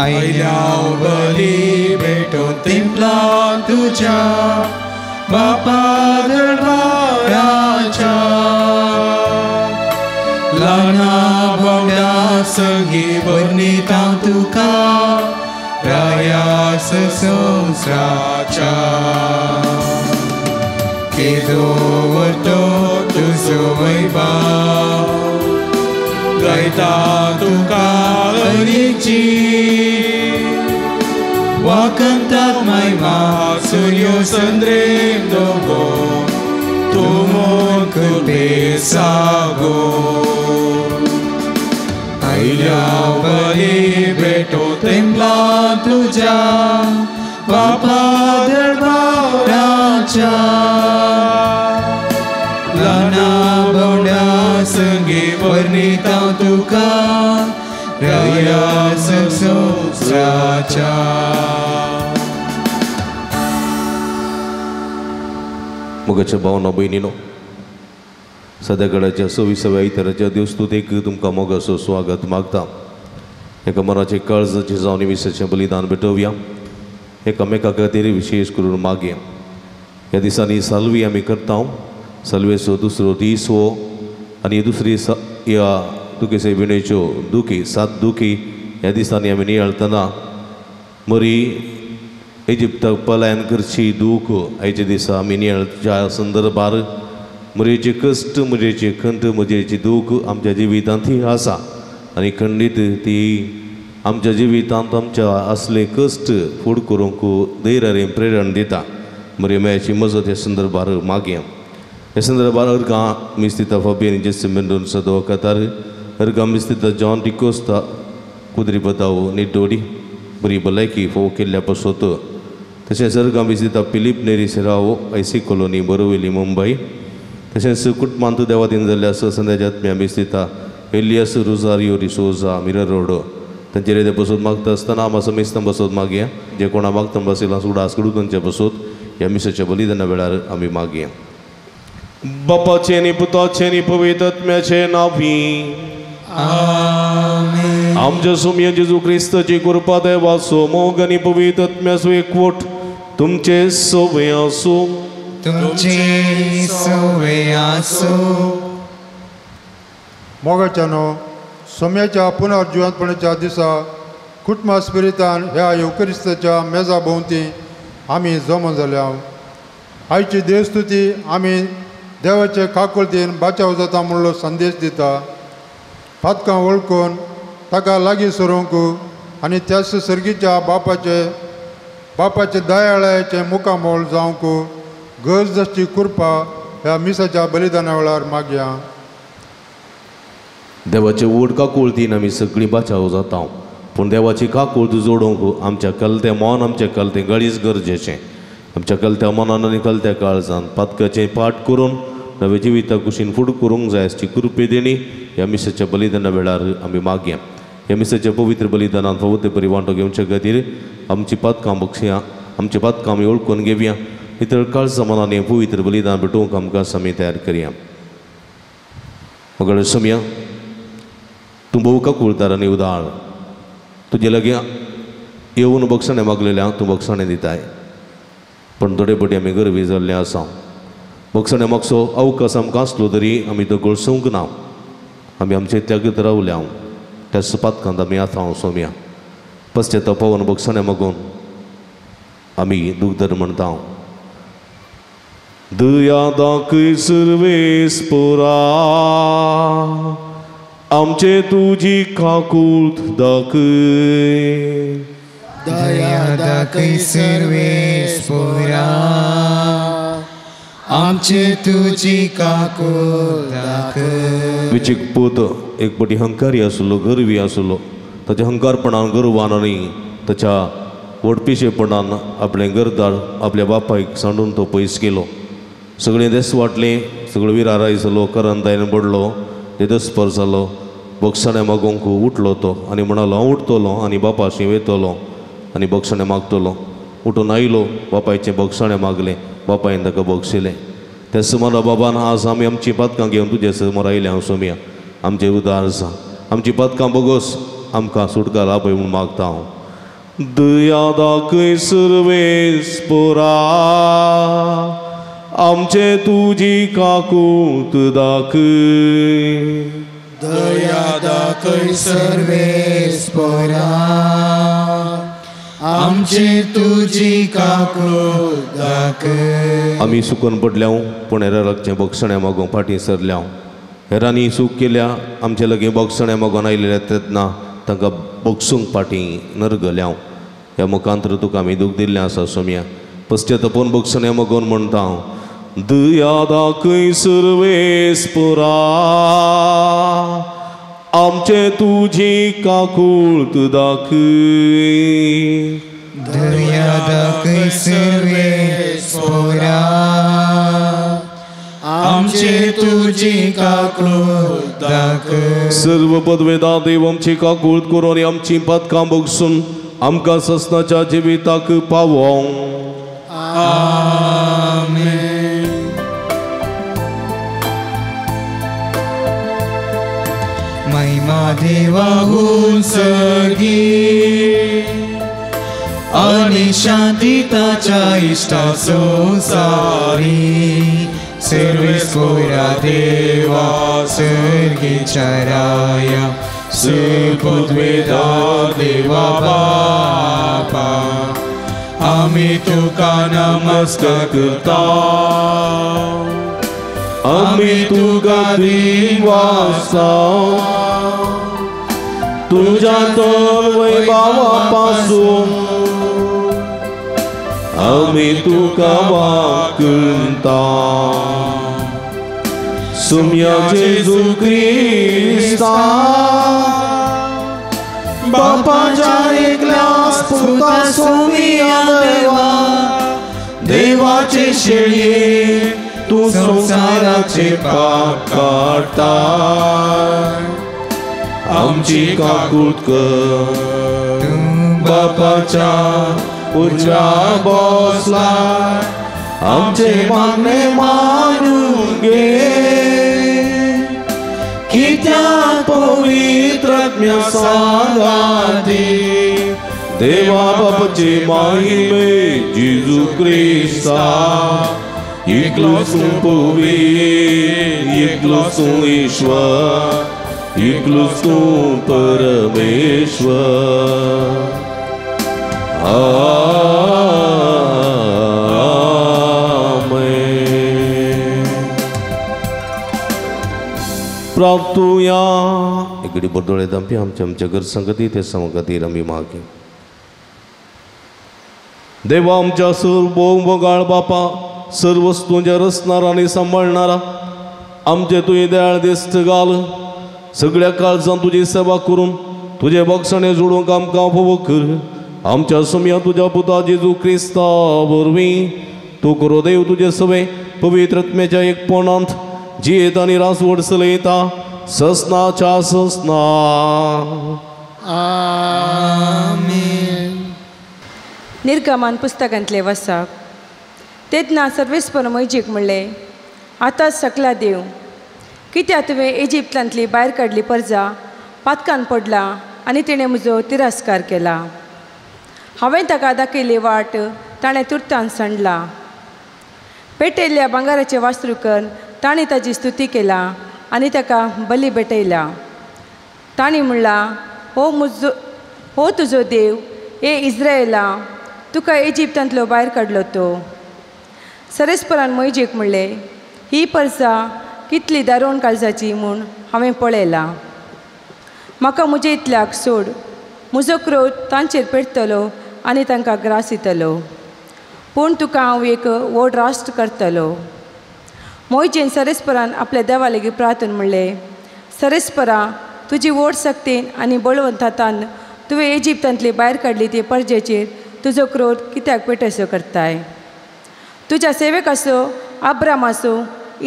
आयल्या बली भेटून तेंपला तुज्या बापा दरबाराच्या ल्हाना बावड्या संगी वर्णिता तुका रायास संवसाराच्या केदो व्हडलो तुजो वैभव गायता तुका हरीची वाकंतात महिमा सूर्यो संद्रेम दोगो तुमोन कृपे सागो आयल्या बली भेटो तेंपला तुज्या बापा दरबाराच्या ल्हाना बावड्या संगी वर्णिता तुका रायास संवसाराच्या. मोगाच्या भावना भयणीनो, सद्याकडाच्या 26व्या आयताराच्या देवस्तुतेक तुमकां मोगाचो स्वागत मागता. एका मनाचे काळजाचें जावन विसाचें बलिदान भेटोवया. एकामेका खातीर विशेश करून मागया. ह्या दिसांनी साल्वी आमी करता. साल्वेचो दुसरो दीस हो आनी दुसरी ह्या दुखेचे विणेच्यो दुखी 7 दुखी ह्या दिसांनी आमी नियाळतना मरी इजिप्ताक पलायन करची दूख आयच्या दिसा आमी नियाळच्या संदर्भार मरेचे कश्ट, मरेचे खंत, मरेची दूख आमच्या जिवितांत ही आसा आनी खंडीत ती आमच्या जिवितांत आमच्या असले कश्ट फूड करूंक धैर्य प्रेरण दिता. मरे मेळची मजत ह्या संदर्भार मागया. ह्या संदर्भार अर्गां मिस्तिता फाबियन जेस्सी मेंडोन्सा दोकातार, अर्गां मिस्तिता जॉन डिकोस्ता कुद्री बताव निड्डोडी बरी भलायकी फोव केल्ल्या पासत, तशेंच अर्गां मिस्तिता फिलीप नेरी सेरावो आयसी कॉलोनी बोरवेली मुंबय, तशेंच कुटुंबांत देवादीन जाल्ले आसा संध्याच्या आत्म्या मिस्तिता एलियास रोजारियो डिसोजा मिरर रोड तांचेर ते बसोत मागता आसतना आमा समेस्तां बसोत मागया. जे कोणा मागता बसयला उडास कडून तांचे बसोत ह्या मिसाच्या बलिदाना वेळार आमी मागया. बापाचें आनी पुताचें आनी पवित्र आत्म्याचें नांवी आमेन. आमच्या सोमया जेजू क्रिस्ताची कृपा, देवाचो मोग आनी पवित्र आत्म्याचो एकवट तुमचे सोवे आसूं. तुमचे सोवे आसूं. मोगाच्यानो, सोम्याच्या पुनर्जिवंतपणाच्या दिसा कुटुंबा स्पिरितान ह्या येवक्रिस्ताच्या मेजा भोंवती आमी जमा जाल्या. आयची देवस्तुती आमी देवाचे काकुळतीन बाचाव जाता म्हणलो संदेश दिता. पातकां वळखून ताका लागीं सरूंक आनी त्याच सर्गीच्या बापाचे दयाळाचें मुखामोल जावंक गरज आसची कृपा ह्या मिसाच्या बलिदाना वेळार मागया. देवाचे व्हड काकुळतीन आमी सगळीं बाचाव जाता, पूण देवाची काकुळत जोडूंक आमच्या कलतें मन, आमच्या कलतें गळीच गरजेचें. आमच्या कलत्या मनान आनी कलत्या काळजान पातकाचें पाठ करून नवे जिविता कुशीन फूड करूंक जाय आसची कृपे देणी ह्या मिसाच्या बलिदाना वेळार आमी मागया. ह्या मिसाच्या पवित्र बलिदानान फावो ते परी वांटो घेवचे खातीर आमची पातकां बक्षया, आमची पातकां आमी वळखून घेवया. इतर काळजा मनान हें पवित्र बलिदान भेटोवंक आमकां आमी तयार करया. मगळ सोमया, तूं भोव काकुळतार आनी उदाळ, तुजे लागीं येवन बक्षणें मागलेलें तूं बक्षणें दिताय, पूण थोडे पटी आमी गर्वी जाल्ले आसा. बक्षणें मागचो अवकाश आमकां आसलो तरी आमी तो गळसूंक ना. आमी आमचे त्यागत रावल्या त्या पातकांत आमी आतां सोमया. पश्चाताप पावन बक्षणें मागून आमी दुखदर म्हणटा. दया दाखय सर्वेस पोरा, आमचे तुजी काकूत दाखय. दया दाखय सर्वेस पोरा, आमचे तुजी काकूत दाखय. विचीक पूत एक पटी हंकारी आसलो, गर्वी आसलो. ताच्या हंकारपणान, गर्वान आनी ताच्या व्हडपिशेपणान आपलें घरदार आपल्या बापायक सांडून तो पयस गेलो. सगळें देस वाटलें, सगळो विराराय जालो, करंदायन पडलो, तेदस्पर जालो. बक्षणें मागूंक उठलो तो आनी म्हणालो, हांव उठतलो आनी बापाशी वयतलो आनी बक्षणें मागतलो. उठून आयलो, बापायचें बक्षणें मागलें, बापायन ताका बक्षिलें. त्या सुमारा बाबान आज आमी आमची पातकां घेवन तुजे समोर आयल्या. हांव सोमया, आमचें उदार आसा, आमची पातकां बोगोस, आमकां सुटका लाभय म्हूण मागता हांव. दया दाखय सर्वेस्पोरा आमचे तुजी काकूत दाखय. दया दाखय सर्वेस्पोरा आमचे तुजी काकूत दाखय. आमी सुकून पडल्याव पूण हेरां लागचें बोगसणें मागोवंक फाटीं सरल्याव. हेरांनी चूक केल्या आमचे लागीं बोगसणें मागोवन आयिल्लें तेन्ना तांकां बोगसूंक फाटीं नरगल्याव. ह्या मुखांतर तुका आमी दूख दिल्लें आसा सोम्या. पश्चातापून बोगसणें मागोवन म्हणटा हांव दया दाखय सर्वेस्पोरा आमचे तुजी काकूत दाखय. दया दाखय सर्वेस्पोरा आमचे तुजी काकूत दाखय. सर्व पदवेदा देव आमची काकूत करून आमची पातकां बगसून आमकां ससनाच्या जिविताक पावोवं. आमेन. महिमा देवाहून सर्गी आणि शांती ताच्या इश्टा संसारी. सर्वेस्पोरा देवा सर्गीच्या राया सुपुद्वेदा देवा बापा आमी तुका नमस्कार करता. आमी तुका दिवासा तुज्या तर वैभावा पासून आमी तुका वाकता. सुम्या जेजू क्रिस्ता बापाच्या एकल्याच पुता सोम्या देवा देवाचे शेळये तूं संवसाराचे पाप काडटा आमची काकूत कर. बापाच्या उजव्या बसला आमचे मागणे मानून घे. कित्याक पवित्र आत्म्या सांगाती देवा बापाचे माहिमे जेजू क्रिस्ता एकलोच तूं पवित्र एकलोच तूं ईश्वर एकलोच तूं परमेश्वर. आमेन. प्राप्तुया इकडे बरदोळे दामपी आमच्या आमच्या गरजां खातीर ते खातीर आमी मागीर. देवा आमच्या सर्वभौम बापा सर्व वस्तूंच्या रचणारा आनी सांबाळणारा आमचे तुवें दयाळ दिस्त घाल. सगळ्या काळजान तुजी सेवा करून तुजे बक्षणे जोडूंक आमकां फावो कर. आमच्या सोम्या तुज्या पुता जेजू क्रिस्ता वरवीं तूं करो देव तुजे सवे पवित्र आत्म्याच्या एकपणांत जियेत आनी रासवड चलयता ससनाच्या ससना. आमेन. निर्गमान पुस्तकांतले वसाक. तेन्ना सर्वेस्पर मोयजीक म्हणलें आतां सकला देव कित्याक तुवें इजिप्तांतली भायर काडली परजा पातकान पडला आनी तिणें म्हजो तिरस्कार केला. हांवें ताका दाखयली वाट ताणें तुर्तान सांडला. पेटयल्ल्या भांगराचें वास्त्रू करून ताणें ताजी स्तुती केला आनी ताका बली भेटयला. ताणें म्हणलां हो तुजो देव ए इस्रायला तुका इजिप्तांतलो भायर काडलो तो. सरेस्परान मोयजेक म्हणलें ही परजा कितली दारोण काळजाची म्हूण हांवें पळयलां. म्हाका म्हजे इतल्याक सोड म्हजो क्रोध तांचेर पेटतलो आनी तांकां ग्रास दितलो. पूण तुका हांव एक व्हड राष्ट्र करतलो. मोयजेन सरेस्परान आपल्या देवा लागीं प्रार्थन म्हणलें सरेस्परा तुजी व्हड शक्तीन आनी बळवंत हातान तुवें इजिप्तांतली भायर काडली ती परजेचेर तुजो क्रोध कित्याक पेटसो करताय. तुज्या सेवकाचो आब्रामाचो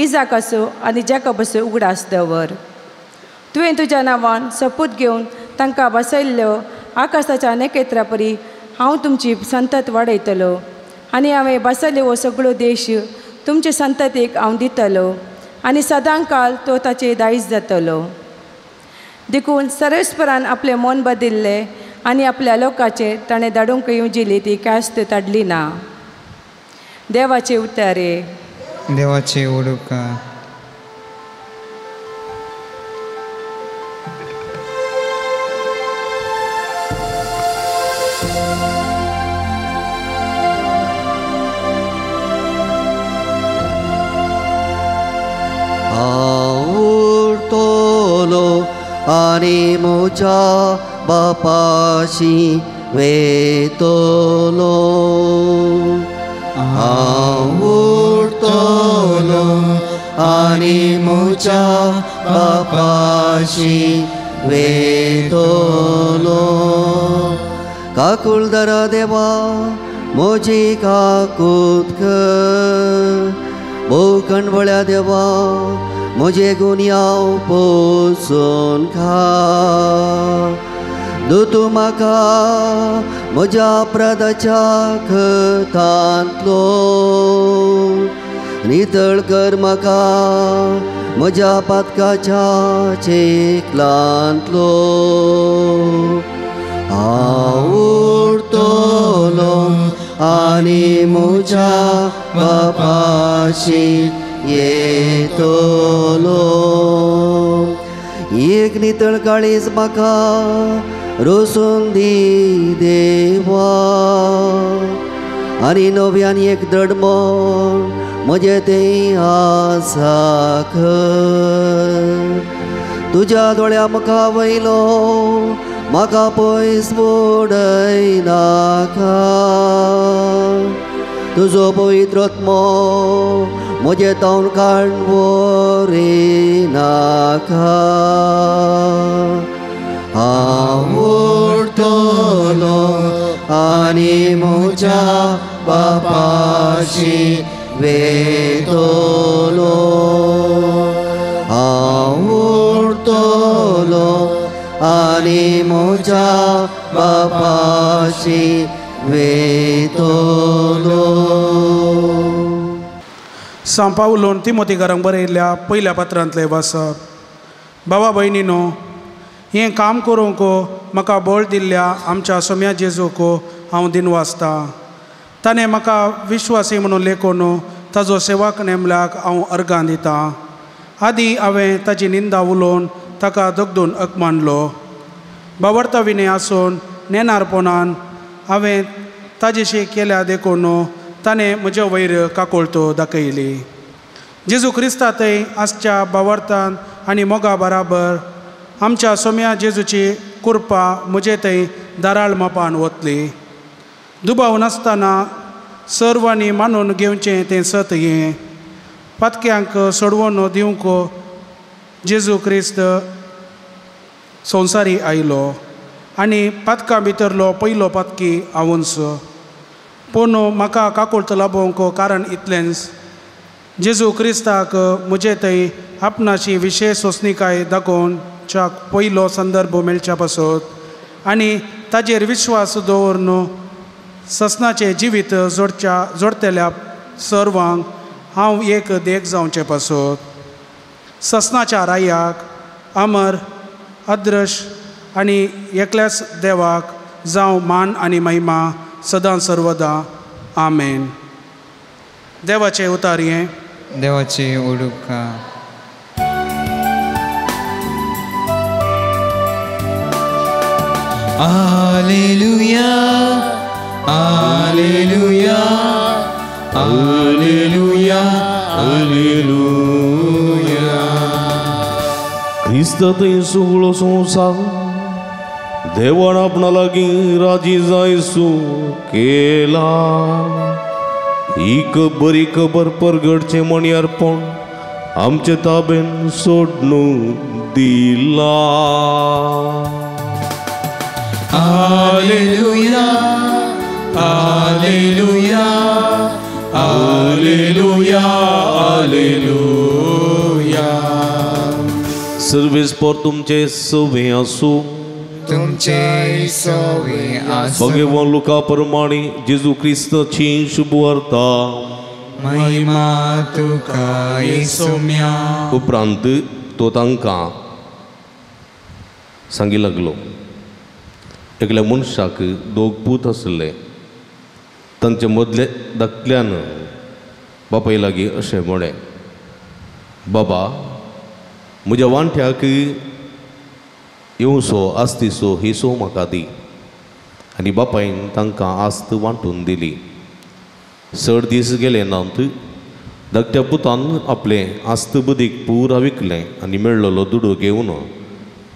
इजाकाचो आनी जॅकबाचो उगडास दवर. तुवें तुज्या नांवान सपूत घेवन तांकां बसयल्ल्यो आकाशाच्या नखेत्रा परी हांव तुमची संतत वाडयतलो आनी हांवें बसयल्लो हो सगळो देश तुमचे संततीक हांव दितलो आनी सदां काळ तो ताचे दायज जातलो. देखून सर्वेस्परान आपलें मन बदलिल्लें आनी आपल्या लोकाचेर ताणें धाडूंक येवजिली ती कास्त ताडली ना. देवाचे उतारे. देवाचे उडुका. आवडतलो आनी म्हज्या बापाशी वेतलो. आवडतलो आनी म्हज्या बापाशी वेतलो. काकुळदरा देवा म्हजी काकूत कर, भोव कणवळ्या देवा म्हजे गुन्यांव पोसून खा. दूत म्हाका म्हज्या अपराधाच्या खतांतलो, नितळ कर म्हाका म्हज्या पातकाच्या चिखलांतलो. आवडतलो आनी म्हज्या बापाशी येतलो. एक नितळ काळीज म्हाका रोसून दी देवा, आनी नव्यान एक दृढ मन म्हजें तें आसा खर. तुज्या दोळ्या मुखा वयलो म्हाका पयस उडयनाका, तुजो पवित्र आत्मो म्हजें तावन काड व्हरिनाका. आवडतलो आनी म्हज्या बापाशी वेतलो. आवडतलो आनी म्हज्या बापाशी वेतलो. सांव पावलोन तिमोतीकारांक बरयल्ल्या पयल्या पत्रांतलें वाचप. बाबा भयणीनो, हें काम करूंक म्हाका बळ दिल्ल्या आमच्या सोम्या जेजूक हांव दिनवासतां. ताणें म्हाका विश्वासी म्हणून लेखून ताजो सेवाक नेमल्याक हांव अर्गां दितां. आदीं हांवें ताजी निंदा उलोवन ताका दगदून अपमानलो. बावडता विनय आसून नेणारपणान हांवें ताजेशी केल्या देखून ताणें म्हजे वयर काकोळतो दाखयली. जेजू क्रिस्ता थंय आसच्या बावडतान आनी मोगा बराबर आमच्या सोम्या जेजूची कृपा म्हजे थंय दाराळ मापान वतली. दुबाव नासतना सर्वांनी मानून घेवचें तें सत हें. पातक्यांक सोडवून दिवंक जेजू क्रिस्त संवसारी आयलो आनी पातकां भितरलो पयलो पातकी हांवूच. पूण म्हाका काकुळत लाबोवंक कारण इतलेंच, जेजू क्रिस्ताक म्हजे थंय आपणाची विशेश सोंसणीकाय दाखोवच्या पयलो संदर्भ मेळच्या पासत आनी ताजेर विश्वास दवरून ससनाचें जिवीत जोडटल्या सर्वांक हांव एक देख जावचें पासत. ससनाच्या रायाक अमर अदृश्य आनी एकल्याच देवाक जावं मान आनी महिमा सदां सर्वदा. आमेन. देवाचे उतारयें. देवाचे उडुका. Alleluia, alleluia, alleluia, alleluia. क्रिस्त थंय सगळो संवसार देवान आपणा लागीं राजी जायसो केला. ही बरी खबर परगटचें म्हण अर्पण आमचे ताबेन सोडून दिला. Alleluia, alleluia, alleluia, alleluia. Service पर तुमचे सवे आसूं, तुमचे सवे आसूं. भगवान लुका प्रमाणे जेजू क्रिस्ताची शुभवार्ता. महिमा तुका येसुम्या. उपरांत तो तांकां सांगी लागलो, एकल्या मनशाक दोग पूत आसले. तांचे मदले धाकल्यान बापाय लागीं अशें म्हळें, बाबा म्हज्या वांट्याक येवसो आस्तीचो हिसो म्हाका दी. आनी बापायन तांकां आस्त वांटून दिली. चड दीस गेले नात, धाकट्या पुतान आपलें आस्त बुदीक पुरा विकलें आनी मेळ्ळलो दुडू घेवन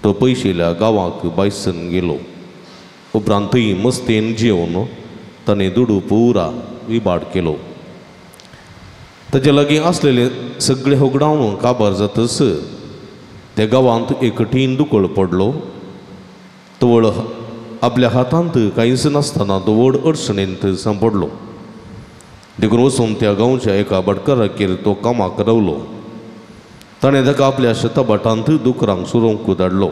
तो पयशिल्या गांवाक बायसन गेलो. उपरांत थंय मस्तेन जेवन ताणें दुडू पुरा विबाड केलो. ताजे लागीं आसलेले सगळे होगडावन काबार जातच त्या गांवांत एक कठीण दुकळ पडलो. तवळ आपल्या हातांत कांयच नासतना तो व्हड अडचणींत सांपडलो. देखून वचून त्या गांवच्या एका भाटकारागेर तो कामाक रावलो. ताणें ताका आपल्या शेताभाटांत दुकरांक सुरोंक धाडलो.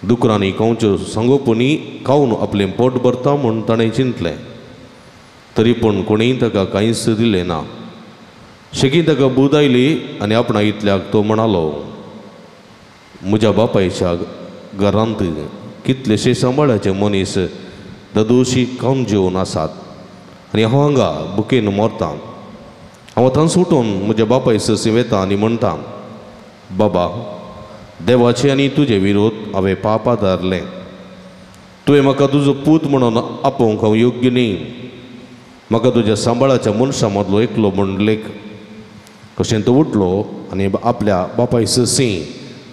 दुकरांनी खावच्यो सांगोपणी खावन आपलें पोट भरता म्हूण ताणें चिंतलें, तरी पूण कोणीय ताका कांयच दिलें ना. शेकी ताका बूद आयली आनी आपणा इतल्याक तो म्हणालो, म्हज्या बापायच्या घरांत कितलेशे सांबाळाचे मनीस ददोशी खावन जेवन आसात आनी हांव हांगा भुकेन मरतां. हांव आतां सुटून म्हज्या बापाय सरशी वेता आनी म्हणटा, बाबा देवाचे आनी तुजे विरोध हांवें पाप आदारलें. तुवें म्हाका तुजो पूत म्हणून आपोवंक हांव योग्य न्ही. म्हाका तुज्या सांबाळाच्या मनशां मदलो एकलो म्हूण लेख. कशें तो उठलो आनी आपल्या बापाय सरशी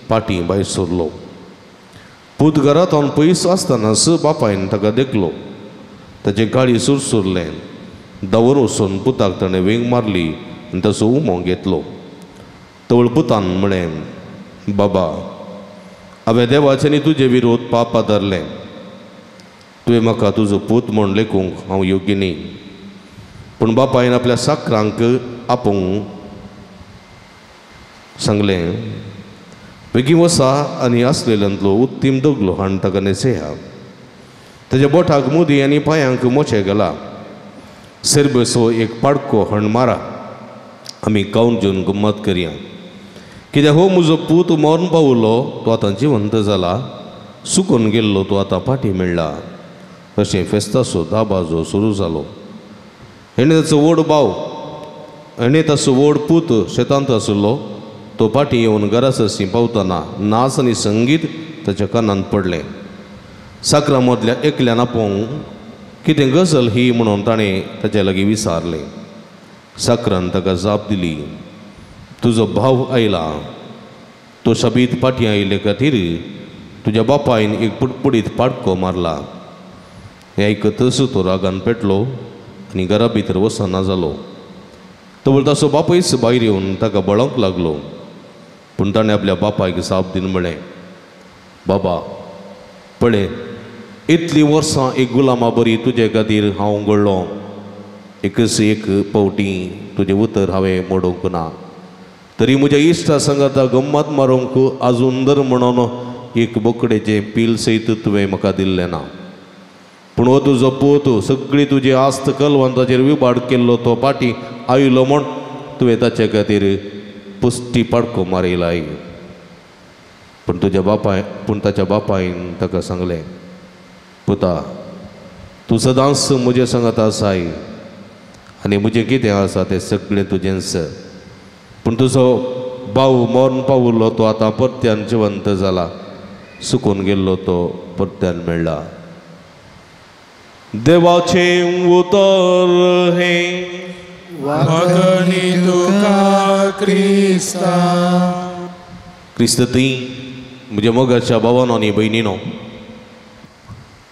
पाटी भायर सरलो. पूत घरांत पयस आसतनाच बापायन ताका देखलो. ताचें काळी सुरसुरलें. धांवन वचून पुताक ताणें वेंग मारली आनी ताचो उमो घेतलो. तवळ पुतान म्हळें, बाबा हांवें देवाचे आनी तुजे विरोध पाप आदारलें. तुवें म्हाका तुजो पूत म्हूण लेखूंक हांव योग्य न्ही. पूण बापायन आपल्या साकरांक आपोवंक सांगलें, बेगीन वसा आनी आसलेल्यांतलो उत्तीम दगलो हाण ताका न्हेसया. ताज्या बोटाक मुदी आनी पांयांक मोचे घाला. सेरबेसो एक पाडको हण मारा, आमी खावन जेवन गम्मत करया. कित्याक हो म्हजो पूत मरण पावलो, तो आतां जिवंत जाला, सुकून गेल्लो तो आतां फाटीं मेळ्ळा. अशें फेस्ताचो दाबाजो सुरू जालो. हेणें ताचो व्हड भाव, हेणें ताचो व्हड पूत शेतांत आशिल्लो. तो फाटीं येवन घरा सरशी पावतना नाच आनी संगीत ताच्या कानांत पडलें. साकरां मदल्या एकल्यान आपोवंक कितें गजल ही म्हणून ताणें ताच्या लागीं विचारलें. साकरान ताका जाप दिली, तुजो भाव आयला, तो शबीत फाटीं आयिल्ले खातीर तुज्या बापायन एक पुटपुडीत पाडको मारला. हें आयकतच तो रागान पेटलो आनी घरा भितर वचना जालो. तवळ ताचो बापूयच भायर येवन ताका बळोवंक लागलो. पूण ताणें आपल्या बापायक जाप दिवन म्हळें, बाबा पळय, इतलीं वर्सां एक गुलामा बरी तुजे खातीर हांव घडलो. एकच एक पावटी तुजें उतर हांवें मोडूंक ना. तरी म्हज्या इश्टा सांगाता गम्मत मारूंक आजून दर म्हणून एक बोकडेचें पील सयत तुवें म्हाका दिल्लें ना. पूण हो तुजो पूत सगळी तुजी आस्त कलवंताचेर विबाड केल्लो तो पाटी आयलो म्हूण तुवें ताचे खातीर पुश्टी पाडको मारयलाय. पूण तुज्या बापाय पूण ताच्या बापायन ताका सांगलें, पुता तूं सदांच म्हजे सांगात आसाय आनी म्हजें कितें आसा तें सगळें तुजेंच. पूण तुजो भाव मरण पावुल्लो तो आतां परत्यान जिवंत जाला, सुकून गेल्लो तो परत्यान मेळ्ळा. देवाचें उतर हें. वागणी तुका क्रिस्ता. क्रिस्त ती म्हज्या मोगाच्या भावानो आनी भयणीनो,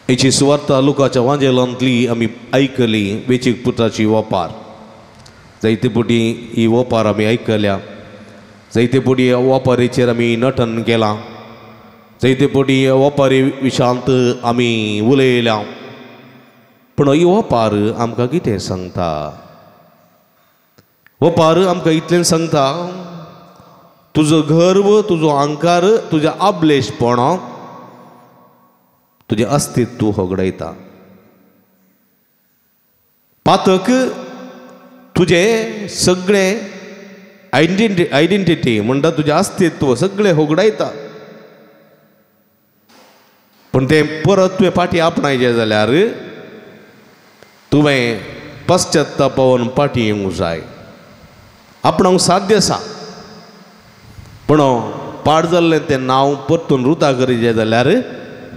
हेची सुवार्ता लुकाच्या वांजेलांतली आमी आयकली. वेचीक पुताची वपार जायते फावटी ही वपार आमी आयकल्या, जायते फावटी ह्या वपारीचेर आमी नटन केलां, जायते फावटी ह्या वपारी विशांत आमी उलयल्या. पूण ही वपार आमकां कितें सांगता? वपार आमकां इतलें सांगता, तुजो गर्व, तुजो अहंकार, तुजें आबलेशपण तुजें अस्तित्व होगडायता. पातक तुजें सगळें आयडेंटिटी म्हणटा तुजें अस्तित्व सगळें होगडायता. पूण तें परत तुवें फाटीं आपणायचें जाल्यार तुवें पश्चातापावन फाटीं येवंक जाय. आपणाक साध्य आसा पूण पाड जाल्लें तें नांव परतून रुता करीचें जाल्यार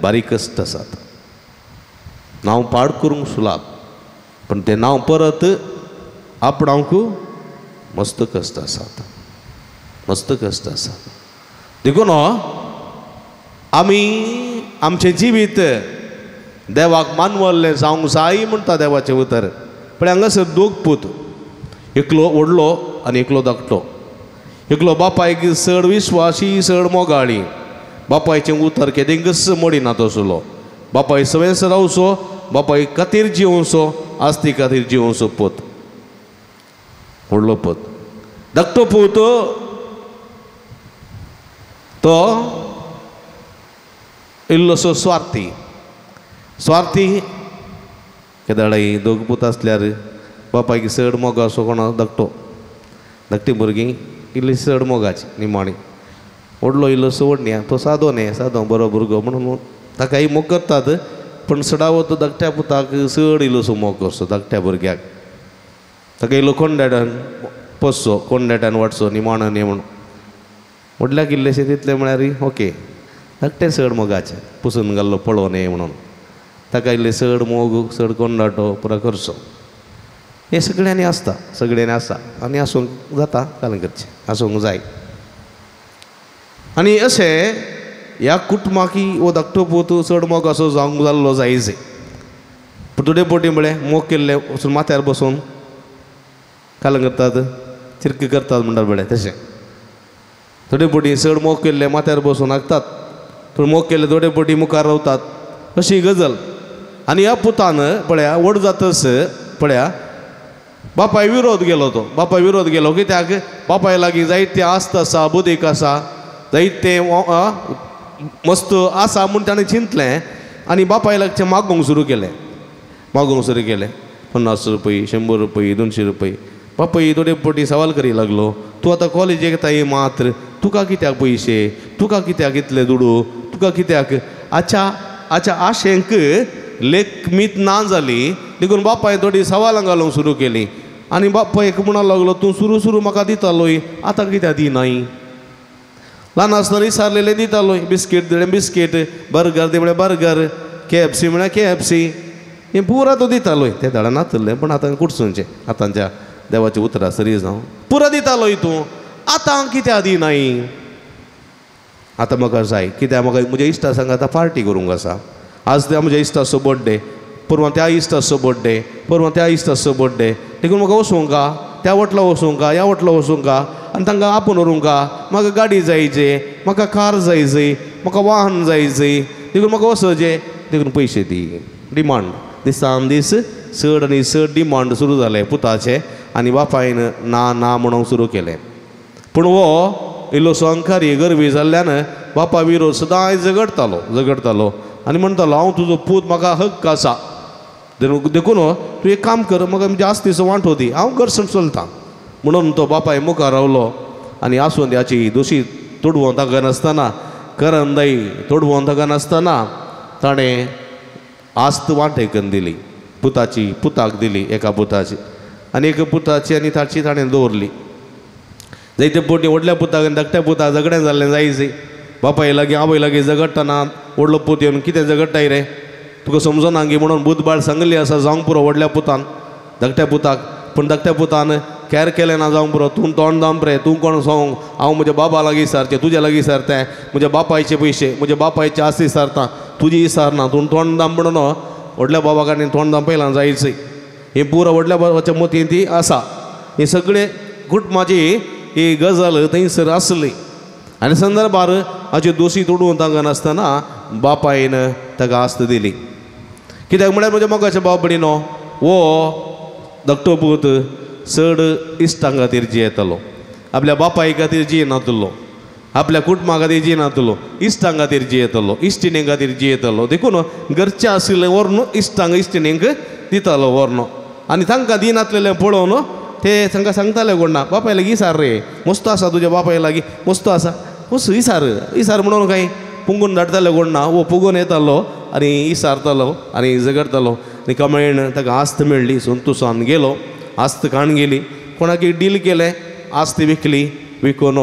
बारीक कश्ट आसात. नांव पाड करूंक सुलाभ पूण तें नांव परत आपणाक मस्त कश्ट आसात, मस्त कश्ट आसात. देखून आमी आमचें जिवीत देवाक मानवल्लें जावंक जाय म्हणटा देवाचें उतर. पण हांगासर दोग पूत, एकलो व्हडलो आनी एकलो धाकटो. एकलो बापायक चड विश्वासी चड मोगाळी, बापायचें उतर केदेंकच मोडिना तसलो, बापाय सवेंस रावचो, बापाय खातीर जिवचो, आस्ती खातीर जिवचो पूत, व्हडलो पूत. धाकटो पूत तो इल्लोसो स्वार्थी. स्वार्थी केदाळाय दोग पूत आसल्यार बापायक चड मोगाचो कोणा धाकटो, धाकटी भुरगीं इल्ली चड मोगाची निमाणी. व्हडलो इल्लोसो व्हडन्या तो सादो न्ही, सादो बरो भुरगो म्हणून ताकाय मोग करतात पूण सडावो तो धाकट्या पुताक चड इल्लोसो मोग करचो, धाकट्या भुरग्याक. ताका इल्लो कोंडेटान पोसचो, कोंडेटान वाटचो निमाणो न्ही म्हणून. व्हडल्याक इल्लेशें तितलें म्हळ्यार ओके, धाकटें चड मोगाचें पुसून घाल्लो पळोव न्ही म्हणून ताका इल्लें चड मोग चड कोंडाटो पुरो करचो. हें सगळ्यांनी आसता, सगळ्यांनी आसता आनी आसूंक जाता, काल करचें आसूंक जाय. आनी अशें ह्या कुटुंबाकी हो धाकटो पूत चड मोग असो जावंक जाल्लो जायचे. पूण थोडे पोटी म्हळें मोग केल्लें वचून माथ्यार बसून काल करतात, चिरकी करतात म्हणटात पळय तशें. थोडे पोटी चड मोग केल्ले माथ्यार बसून हागतात, थोडे मोग केल्ले थोडे पोटी मुखार रावतात, अशी गजल. आनी ह्या पुतान पळया व्हड जातच पळया बापाय विरोध गेलो तो, बापाय विरोध गेलो कित्याक बापाय लागीं जायते आस्त आसा, बुदीक आसा, जायते मस्त आसा म्हूण ताणें चिंतलें आनी बापाय लागचें मागूंक सुरू केलें, मागूंक सुरू केलें. 50 रुपये, 100 रुपये, 200 रुपये. बापाय थोडे पोटी सवाल करी लागलो, तूं आतां कॉलेजीक येताय मात्र तुका कित्याक पयशे, तुका कित्याक इतले दुडू, तुका कित्याक. आच्या आच्या आशेंक लेखमीत ना जाली देखून बापाय थोडी सवालां घालूंक सुरू केली. आनी बापायक म्हणूंक लागलो, तूं सुरू सुरू म्हाका दितालोय, आतां कित्याक दिनाय. ल्हान आसतना विसारलेलें दितालोय, बिस्कीट दिलें बिस्कीट, बर्गर दी म्हळ्यार बर्गर, KFC म्हळ्यार KFC, हें पुरा तूं दितालोय. तें धाडा नातलें पूण आतां कुडसूनचें आतांच्या देवाचें उतरां सरी जावं पुरा दितालोय तूं, आतां कित्याक दिनाय. आतां म्हाका जाय कित्याक म्हाका म्हज्या इश्टा संग आतां पार्टी करूंक आसा. आज त्या म्हज्या इश्टाचो बर्थडे, परवां त्या इश्टाचो बर्थडे, परवां त्या इश्टाचो बर्थडे, देखून म्हाका वचूंक त्या वटलो वचूंक, ह्या वटलो वचूंक आनी तांकां आपोवन व्हरूंक. म्हाका गाडी जायचे, म्हाका कार जायची, म्हाका वाहन जायचे, देखून म्हाका वचचें, देखून पयशे दी. डिमांड दिसान दीस चड आनी चड डिमांड सुरू जालें पुताचें. आनी बापायन ना ना म्हणूंक सुरू केलें. पूण हो इल्लोसो अंकारी गर्वी जाल्ल्यान बापा विरोध सदांय झगडटालो, झगडटालो आनी म्हणटालो हांव तुजो पूत, म्हाका हक्क आसा, देखून तूं एक काम कर, म्हाका म्हज्या आस्तीचो वांटो दी, हांव घरसून चलतां म्हणून तो बापाय मुखार रावलो. आनी आसून हाची दोशी तोडवोन ताका करंदाई तोडवोन ताका नासतना ताणें आस्त वांटेकन दिली, पुताची पुताक दिली, एका पुताची आनी एका पुताची आनी ताची ताणें दवरली. जायते पोटी व्हडल्या पुताक आनी धाकट्या पुताक झगडें जाल्लें जायचे. बापाय लागीं आवय लागीं झगडटना व्हडलो पूत येवन कितें झगडटाय रे, तुका समजना गी म्हणून बुधबाळ सांगली आसा जावंक पुरो व्हडल्या पुतान धाकट्या पुताक. पूण धाकट्या पुतान कॅर केलें ना जावंक पुरो, तूं तोंड दाम रे, तूं कोण सांग, हांव म्हज्या बाबा लागीं सारचें, तुज्या लागीं सारतें, म्हज्या बापायचे पयशे, म्हज्या बापायचे आस्ती सारता, तुजी सारना, तूं तोंड दाम म्हणून व्हडल्या बाबा कडेन तोंड दाम पयलां जायचे. हें पुरो व्हडल्या बाबाच्या मतीन ती आसा. हें सगळें कुटुंबाची ही गजाल थंयसर आसली. आनी संदर्भार हाच्यो दोशी तोडून तांकां नासतना बापायन ताका आस्त दिली. कित्याक म्हळ्यार म्हज्या मोगाच्या बाब भयणीनो, हो धाकटो पूत चड इश्टां खातीर जियेतालो, आपल्या बापाय खातीर जियेनातलो, आपल्या कुटुंबा खातीर जियेनातलो, इश्टां खातीर जियेतालो, इश्टिणे खातीर जियेतालो. देखून घरचें आशिल्लें व्हरून इश्टांक इश्टिणेंक दितालो व्हरून. आनी तांकां दिनातलेलें पळोवन ते तांकां सांगताले कोण ना, बापाय लागीं इसार रे, मस्त आसा तुज्या बापाय लागीं, मस्त आसा, मस्त इसार इसार म्हणून कांय पुंगून धाडटाले कोण ना वो पुगून येतालो आनी इसारतालो आनी झगडतालो आनी कमेण ताका आस्त मेळ्ळी संतोसान गेलो आस्त काण गेली कोणाक डील केलें आस्त विकली विकून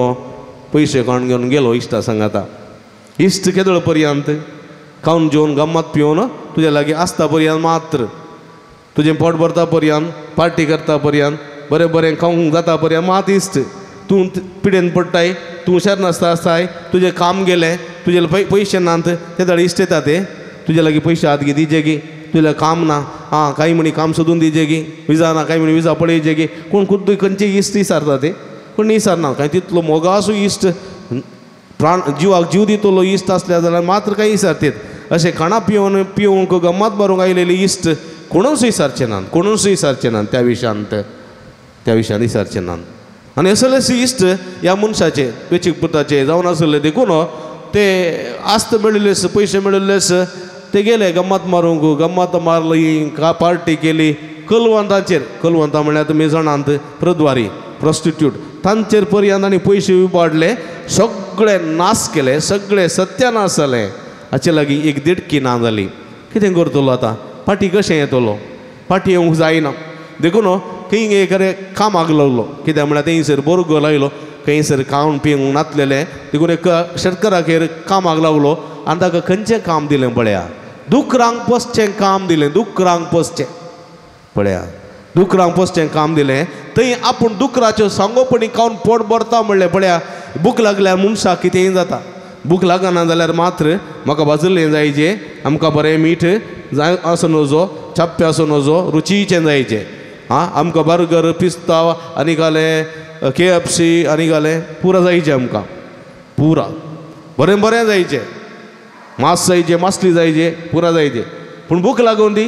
पयशे काण घेवन गेलो इश्टा सांगाता इश्ट केदळ पर्यंत खावन जेवन गम्मत पिवन तुज्या लागीं आसता पर्यंत मात्र तुजें पोट भरता पर्यंत पार्टी करता पर्यंत बरें बरें खावंक जाता पर्यंत मात इश्ट तूं पिडेन पडटाय तूं हुशार नासता आसताय तुजें काम गेलें तुजे पयशे नात ते धडे इश्ट येता ते तुजे लागीं पयशे हात गी दिजे गी तुजें काम ना आं कांय म्हणी काम सोदून दिजे गी विजा ना कांय म्हणी विजा पळयचे गी कोण खुद्द खंयचे इश्ट इसारता ते कोण इसारना कांय तितलो मोगासो इश्ट प्राण जिवाक जीव दितलो इश्ट आसल्या जाल्यार मात्र कांय इसारतीत अशें खाणां पिवन पिवंक गम्मत मारूंक आयलेले इश्ट कोणूच इसारचे नात कोणूच इसारचे नात त्या विशयांत इसारचे नात आनी असलेच इश्ट ह्या मनशाचे वेचीक पुताचे जावन आसले देखून ते आस्त मेळिल्लेस पयशे मेळिल्लेस ते गेले गम्मत मारूंक गम्मत मारली का पार्टी केली कलवंताचेर कलवंतां म्हळ्यार तुमी जाणात प्रद्वारी प्रोस्टिट्यूट तांचेर पर्यंत आनी पयशे उबाडले सगळे नाश केले सगळे सत्यानाश जाले हाचे लागीं एक दिडकी ना जाली कितें करतलो आतां फाटीं कशें येतलो फाटीं येवंक जायना देखून खंय एक कामाक लागलो कित्याक म्हळ्यार थंयसर बोरगो लायलो खंयसर खावन पिवंक नातलेलें देखून एक शेतकाराचेर कामाक लागलो आनी ताका खंयचें काम दिलें पळया दुकरांक पोसचें काम दिलें दुकरांक पोसचें पळया दुकरांक पोसचें काम दिलें थंय आपूण दुकराच्यो सांगोपणी खावन पोट भरता म्हणलें पळया भूक लागल्यार मनशाक कितेंय जाता भूक लागना जाल्यार मात्र म्हाका भाजलें जायचें आमकां बरें मीठ जाय आसूं नजो छाप्पे आसूं नजो रुचीचें जायचें आं आमकां बर्गर पिस्ता आनी घालें KFC आनी घालें पुरा जायचें आमकां पुरा बरें बरें जायचें मास जायचें मासली जायचें पुरा जायचें पूण भूक लागून ती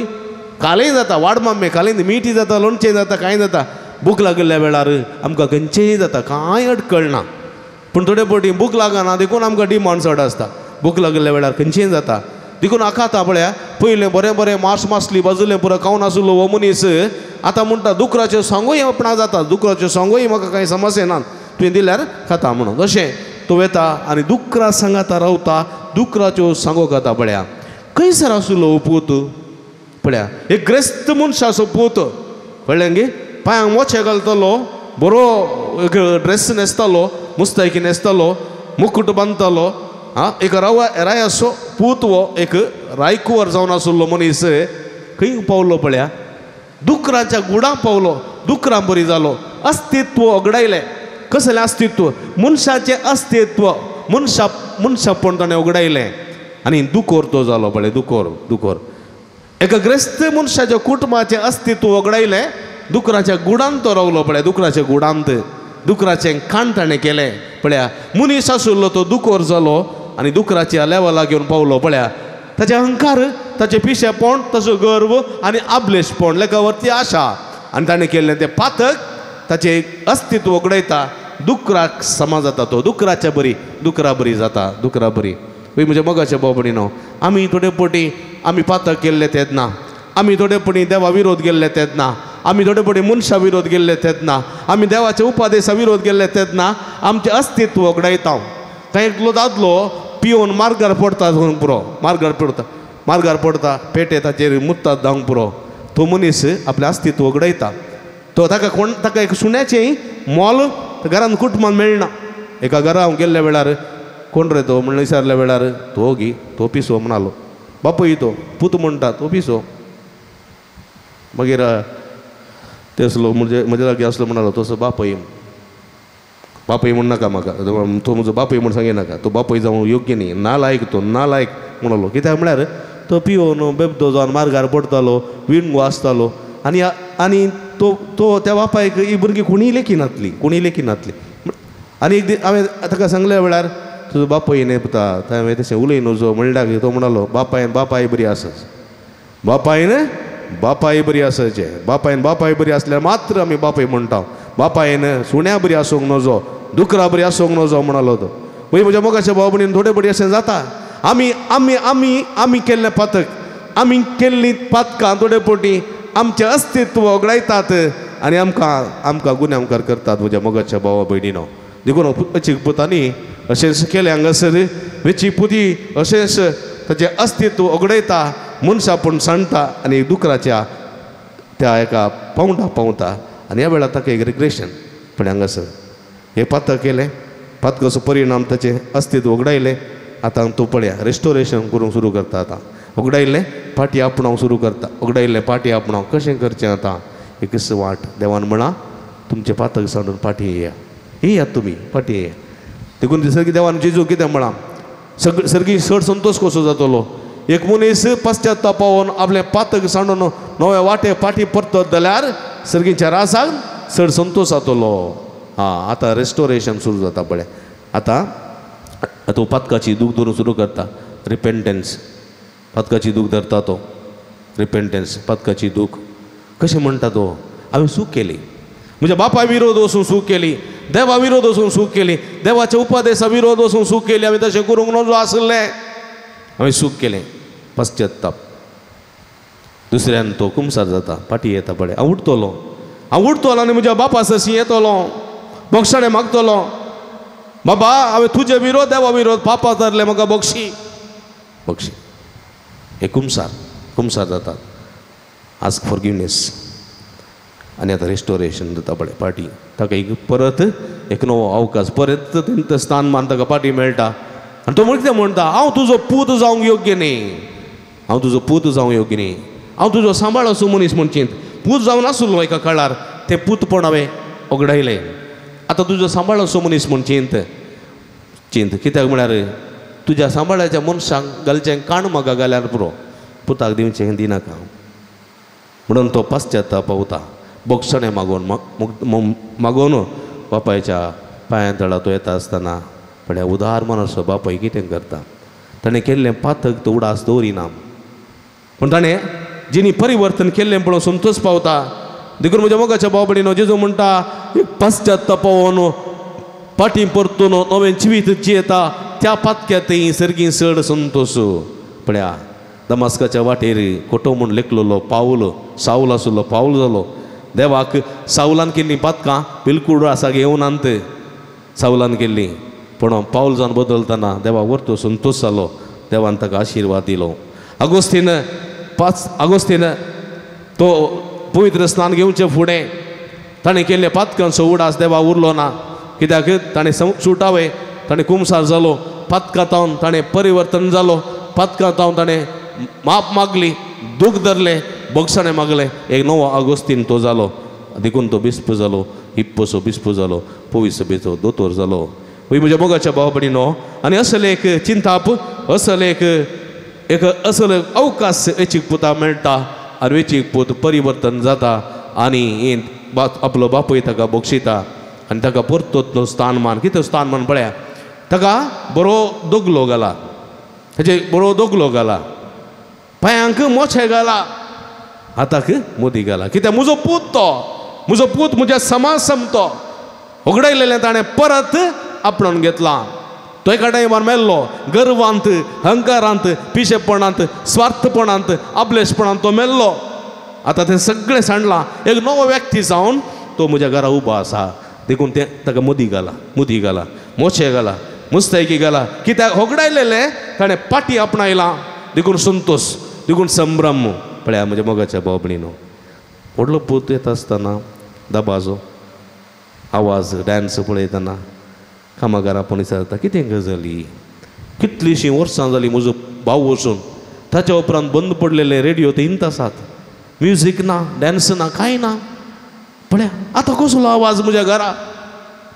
कालेय जाता वाडमामे कालें मिठी जाता लोणचें जाता कांय जाता भूक लागिल्ल्या वेळार आमकां खंयचेंय जाता कांय अडकळना पूण थोडे फावटी भूक लागना देखून आमकां डिमांड चड आसता भूक लागिल्ल्या वेळार खंयचेंय जाता देखून आखाता पळया पयलें बरें बरें मास मासली बाजुलें पुरो खावन आसलो हो मनीस आतां म्हणटा दुकराच्यो सांगूय आपणाक जाता दुकराच्यो सांगूय म्हाका कांय समस्या ना तुवें दिल्यार खाता म्हणून अशें तो वेता आनी दुकरा सांगाता रावता दुकराच्यो सांगो खाता पळया खंयसर आसलो हो पूत पळया एक ग्रेस्त मनशाचो पूत कळ्ळें गे पांयांक मोचे घालतलो बरो एक ड्रेस न्हेसतालो मुस्तायकी न्हेसतालो मुकुट बांदतालो आं एक रायाचो पूत हो एक रायकुवर जावन आसलो मनीस खंय पावलो पळया दुकराच्या गुडां पावलो दुकरां बरी जालो अस्तित्व ओगडायलें कसलें अस्तित्व मनशाचें अस्तित्व मनशा मनशापण ताणें उगडायलें आनी दुकोर तो जालो पळय दुकोर दुकोर एका ग्रेस्त मनशाच्या कुटुंबाचें अस्तित्व वगडायलें दुकराच्या गुडांत तो रावलो पळय दुकराच्या गुडांत दुकराचें खाण ताणें केलें पळया मनीस आशिल्लो तो दुकोर जालो आनी दुकराच्या लेवलाक घेवन पावलो पळया ताचें अहंकार ताचें पिशेपण ताचो गर्व आनी आबलेशपण लेखावरती आशा आनी ताणें केल्लें तें पातक ताचें अस्तित्व वगडायता दुकराक समा जाता तो दुकराच्या बरी दुकरा बरी जाता दुकरा बरी वय म्हज्या मोगाच्या भाव भयणीनो आमी थोडे फावटी आमी पातक केल्ले तेन्ना आमी थोडे फावटी देवा विरोध केल्ले तेन्ना आमी थोडे फावटी मनशा विरोध केल्ले तेन्ना आमी देवाच्या उपदेशा विरोध केल्ले तेन्ना आमचें अस्तित्व वगडायता. कांय एकलो दादलो पिवन मार्गार पडटा जावंक पुरो मार्गार पडटा मार्गार पडटा पेटे ताचेर मुत्तात जावंक पुरो तो मनीस आपलें अस्तित्व वगडायता. तो ताका कोण ताका एक सुण्याचें मोल घरान कुटुंबान मेळना. एका घरा हांव गेल्ल्या वेळार कोण रे तो म्हणून विचारल्या वेळार तो गी तो पिसो म्हणालो बापूय तो पूत म्हणटा तो पिसो. मागीर ते आसलो म्हणजे म्हज्या लागीं आसलो म्हणालो तसो बापूय बापूय म्हण नाका म्हाका तो म्हजो बापूय म्हण सांगिनाका तो बापूय जावं योग्य न्ही नालायक तो नालायक म्हणालो. कित्याक म्हळ्यार तो पिवन बेबदो जावन मार्गार पडटालो विणगो आसतालो आनी आनी तो तो त्या बापायक ही भुरगीं कोणीय लेखिनातली कोणीय लेखिनातली. आनी एक दीस हांवें ताका सांगल्या वेळार तुजो बापूय न्ही पुता हांवें तशें उलय नजो म्हणल्यार तो म्हणालो बापायन बापाय बरी आसच बापायन बापाय बरी आसाचें बापायन बापाय बरी आसल्यार मात्र आमी बापूय म्हणटा बापायन सुण्या बरी आसूंक नजो दुकरा बरी आसूंक नजो म्हणालो तो. पळय म्हज्या मोगाच्या भाव भयणीन थोडे बडी अशें जाता आमी आमी आमी आमी केल्लें पातक आमी केल्लीं पातकां थोडे फावटी आमचें अस्तित्व वगडायतात आनी आमकां आमकां गुन्यांवकार करतात म्हज्या मोगाच्या भावा भयणीनो. देखून अचीक पुतांनी अशेंच केलें हांगासर वेची पुती अशेंच ताचें अस्तित्व उगडयता मनशां पूण सांडटा आनी दुकराच्या त्या एका पावंडा पावता आनी ह्या वेळार ताका एक रिग्रेशन पण हांगासर हें पातक केलें पातकाचो परिणाम ताचें अस्तित्व उगडायलें आतां तो पळया रेस्टोरेशन करूंक सुरू करता आतां उगडायलें फाटी आपणावंक सुरू करता उगडायलें फाटी आपणावंक कशें करचें आतां एकच वाट देवान म्हणा तुमचें पातक सांडून फाटी येया येयात तुमी फाटी येया देखून सर्गी देवान जेजू कितें म्हळां सग सर्गी चड संतोश कसो जातलो एक मनीस पश्चाताप पावोन आपलें पातक सांडून नव्या वाटे फाटी परतत जाल्यार सर्गीच्या रासाक चड संतोश जातलो आं आतां रेस्टोरेशन सुरू जाता पळय आतां तो पातकाची दूख धरून सुरू करता रिपेंटन्स पातकाची दूख धरता तो रिपेंटन्स पातकाची दूख कशें म्हणटा तो हांवें चूक केली म्हज्या बापाय विरोध वचून चूक केली देवा विरोध वचून चूक केली देवाच्या उपदेसा विरोध वचून चूक केली हांवें तशें करूंक नजो आसलें हांवें चूक केलें पश्चाताप दुसऱ्यान तो कुमसार जाता फाटी येता पळय हांव उठतलो हांव उठतलो आनी म्हज्या बापा सरशी येतलो बोगसाणें मागतलो बाबा हांवें तुजे विरोध देवा विरोध पापा धरले म्हाका बक्षी बक्षी हे कुमसार कुमसार जातात आस्क फॉरगिवनेस आनी आतां रेस्टोरेशन जाता पळय पार्टी ताका एक परत एक नवो अवकाश परत तेंचो स्थानमान ताका पार्टी मेळटा आनी तो कितें म्हणटा हांव तुजो पूत जावंक योग्य न्ही हांव तुजो पूत जावंक योग्य न्ही हांव तुजो सांबाळ असो मनीस म्हण चिंत पूत जावन आसलो एका काळार तें पूतपण हांवें ओगडायलें आतां तुजो सांबाळ असो मनीस म्हण चिंत चिंत कित्याक म्हळ्यार तुज्या सांबाळाच्या मनशांक घालचें काण म्हाका घाल्यार पुरो पुताक दिवचें दिनाका म्हणून तो पश्चाताप पावता बोगसणें मागोवन मागोवन बापायच्या पांयां तळा तो येता आसतना पळय उदार मनाचो बापाय कितें करता ताणें केल्लें पातक तो उडास दवरिना पूण ताणें जिणी परिवर्तन केल्लें पळोवन संतोश पावता देखून म्हज्या मोगाच्या भाव भयणीनो जेजू म्हणटा एक पश्चाताप पावोन फाटीं परतून नवें जिवीत जियेता त्या पातक्या सर्गी चड संतोश पळया दमास्काच्या वाटेर कोटो म्हूण लेखलेलो पावल सावल आसलो पावल जालो देवाक सावलान केल्लीं पातकां बिलकूल आसा घेवनात सावलान केल्लीं पूण पावल जावन बदलतना देवा वरतो संतोश जालो देवान ताका आशिर्वाद दिलो आगोस्तीन आगोस्तीन तो पवित्र स्नान घेवचे फुडें ताणें केल्ले पातकांचो उडास देवा उरलो ना कित्याक ताणें सुटावे ताणें कुमसार जालो पातकां तावन ताणें परिवर्तन जालो पातकां तावन ताणें माप मागली दूख धरलें बोगसाणें मागलें एक नवो आगोस्तीन तो जालो देखून तो बिस्प जालो हिप्पोसो बिस्प जालो पोवी सभेचो दोतोर जालो वय म्हज्या मोगाच्या भाव भयणीनो आनी असले एक चिंताप असले एक एक असलो अवकाश वेचीक पुता मेळटा आनी वेचीक पूत परिवर्तन जाता आनी आपलो बापूय ताका बक्षिता आनी ताका परतो स्थानमान कितें स्थानमान पळया ताका बरो दोगलो घाला ताचे बरो दोगलो घाला पांयांक मोचे घाला हाताक मोदी घाला कित्याक म्हजो पूत तो म्हजो पूत म्हज्या समाज समतो उगडायलेलें ताणें परत आपणावन घेतलां तो एका टायमार मेल्लो गर्वांत अहंकारांत पिशेपणांत स्वार्थपणांत आपलेशपणांत तो मेल्लो आतां तें सगळें सांडलां एक नवो व्यक्ती जावन तो म्हज्या घरा उबो आसा देखून तें ताका मोदी घाला मोदी घाला मोचे घाला मुस्तैकी घाला कित्याक होगडायलेलें ताणें पाटी आपणायलां देखून संतोश देखून संभ्रम पळया म्हज्या मोगाच्या भाव भयणीनो व्हडलो पूत येता आसतना दबाजो आवाज डांस पळयतना कामागारां आपूण विचारता कितें गजाली कितलींशीं वर्सां जालीं म्हजो भाव वचून ताच्या उपरांत बंद पडलेले रेडियो ते इंत आसात म्युजीक ना डांस ना कांय ना पळया आतां कसलो आवाज म्हज्या घरा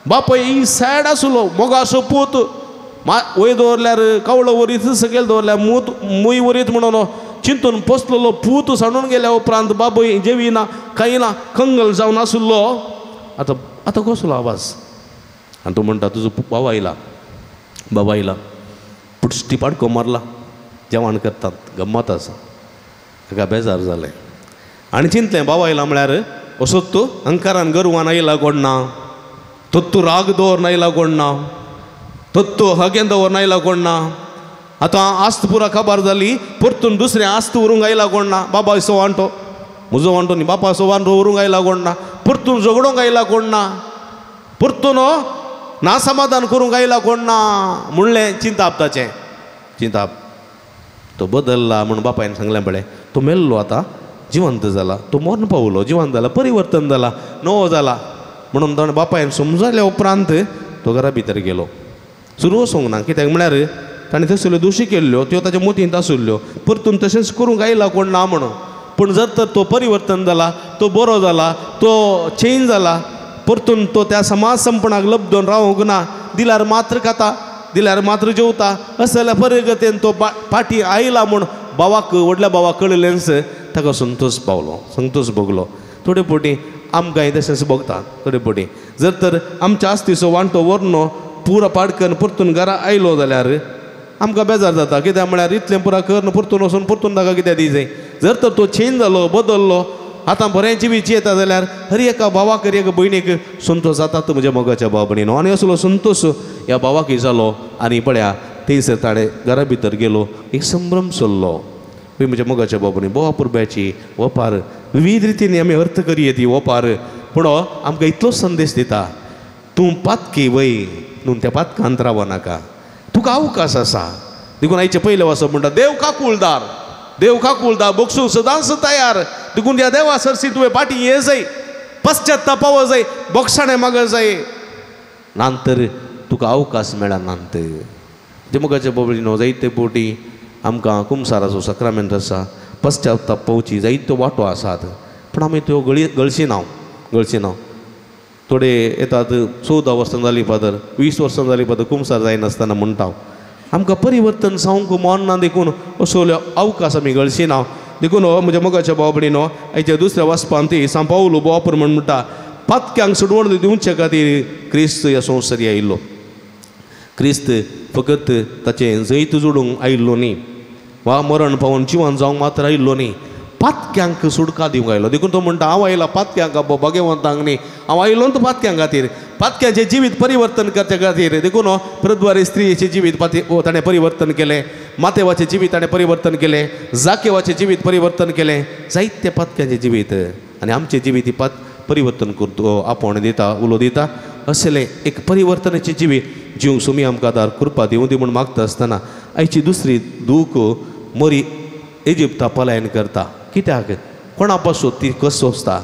बापाय ही सॅड आसलो मोगासो पूत वयर दवरल्यार कावळो वरीत सकयल दवरल्यार मूत मूय वरीत म्हणून चिंतून पोसलेलो पूत सांडून गेल्या उपरांत बाबय जेवी ना कांय ना कंगल जावन आसलो आतां आतां कसलो आवाज आनी तो म्हणटा तुजो बाबा आयला बाबा आयला पुटस्टी पाडको मारला जेवण करतात गम्मत आसा ताका बेजार जालें आनी चिंतलें बाबा आयला म्हळ्यार असोच तूं अहंकारान गर्वान आयला कोण ना तत्तू राग दवर आयला कोण ना तत्तू हगेन दवर आयला कोण ना आतां आस्त पुरा खबर जाली परतून दुसरें आस्त उरूंक आयला कोण ना बाबा असो वांटो म्हजो वांटो न्ही बापा असो वांटो उरूंक आयला कोण ना परतून झगडोंक आयला कोण ना परतून ना समाधान करूंक आयला कोण ना म्हणलें चिंताप ताचें चिंताप. तो बदल्ला म्हूण बापायन सांगलें पळय, तो मेल्लो आतां जिवंत जाला, तो मरण पावलो जिवंत जाला, परिवर्तन जाला, नवो जाला म्हणून ताणें बापायन समजल्या उपरांत तो घरा भितर गेलो. सुरू वचूंक ना, कित्याक म्हळ्यार ताणें तसल्यो दोशी केल्ल्यो त्यो ताच्या मोतींत आशिल्ल्यो, परतून तशेंच करूंक आयला कोण ना म्हणून. पूण जर तर तो परिवर्तन जाला, तो बरो जाला, तो चेंज जाला, परतून तो त्या समाज संपणाक लब्दोन रावूंक ना, दिल्यार मात्र खाता, दिल्यार मात्र जेवता, अशें जाल्यार परिगतेन तो फाटीं आयला म्हूण भावाक व्हडल्या भावाक कळिल्लेंच ताका संतोश पावलो, संतोश भोगलो. थोडे फावटी आमकांय तशेंच भोगता. थोडे फावटी जर तर आमच्या आस्तीचो वांटो व्हरनो पुरो पाडकन परतून घरा आयलो जाल्यार आमकां बेजार जाता, कित्याक म्हळ्यार इतलें पुरा करून परतून वचून परतून ताका कित्याक दिजाय. जर तर तो चेंज जालो, बदल्लो, आतां बरें जिवीत जियेता जाल्यार हर एका भावाक हर एका भयणीक संतोश जाता म्हज्या मोगाच्या भाव भयणीनो. आनी असलो संतोश ह्या भावाकय जालो आनी पळया थंयसर ताणें घरा भितर गेलो, एक संभ्रम सोल्लो. म्हज्या मोगाच्या भाव भयणी, बोवा पुरब्याची ओपार विविध रितीन आमी अर्थ करी ती ओपार, पूण आमकां इतलो संदेश दिता, तूं पातकी वय न्हू त्या पातकांत रावो नाका, तुका अवकाश आसा. देखून आयचें पयलें वाचप म्हणटा, देव काकुळदार, देव काकुळदार बोगसूंक सदांच तयार, देखून ह्या देवा सरशी तुवें फाटीं ये जाय, पश्चातापाव जाय, बोगसाणें माग जाय, नातर तुका अवकाश मेळना. नातर मोगाच्या बाबतीन जायते फावटी आमकां कुमसाराचो साक्रामेंत आसा, पश्चाताप पावची जायत्यो वांटो आसात, पूण आमी त्यो गळशी नाव. थोडे येतात 14 वर्सां जालीं फादर, 20 वर्सां जालीं फादर, कुमसार जायनासतना म्हणटा. आमकां परिवर्तन जावंक मन ना, देखून असलो अवकाश आमी गळशी ना. देखून म्हज्या मोगाच्या भाव भयणीनो, आयच्या दुसऱ्या वाचपांत ती सांव पावलो बोवापर म्हण म्हणटा, पातक्यांक सोडवण दिवचे खातीर क्रिस्त ह्या संवसारी आयिल्लो. क्रिस्त फकत ताचें जैत जोडूंक आयिल्लो न्ही वा मरण पावून जिवन जावंक मात्र आयिल्लो न्ही, पातक्यांक सुटका दिवंक आयलो. देखून तो म्हणटा, हांव आयला पातक्यांक भाग्यवंतांक न्ही, हांव आयलो तो पातक्यां खातीर, पातक्यांचें जिवीत परिवर्तन करचे खातीर. देखून प्रद्वारी स्त्रियेचें जिवीत ताणें परिवर्तन केलें, मातेवाचें जिवीत ताणें परिवर्तन केलें, जाकेवाचें जिवीत परिवर्तन केलें, जायते पातक्यांचें जिवीत आनी आमचें जिवीत ही परिवर्तन करतो आपोवणें दिता, उलो दिता. असलें एक परिवर्तनाचें जिवीत जिवंक सुमी आमकां आदार कृपा दिवं दी म्हूण मागता आसतना आयची दुसरी दूख मरी इजिप्ता पलायन करता. कित्याक? कोणा पासून ती कस सोंसता?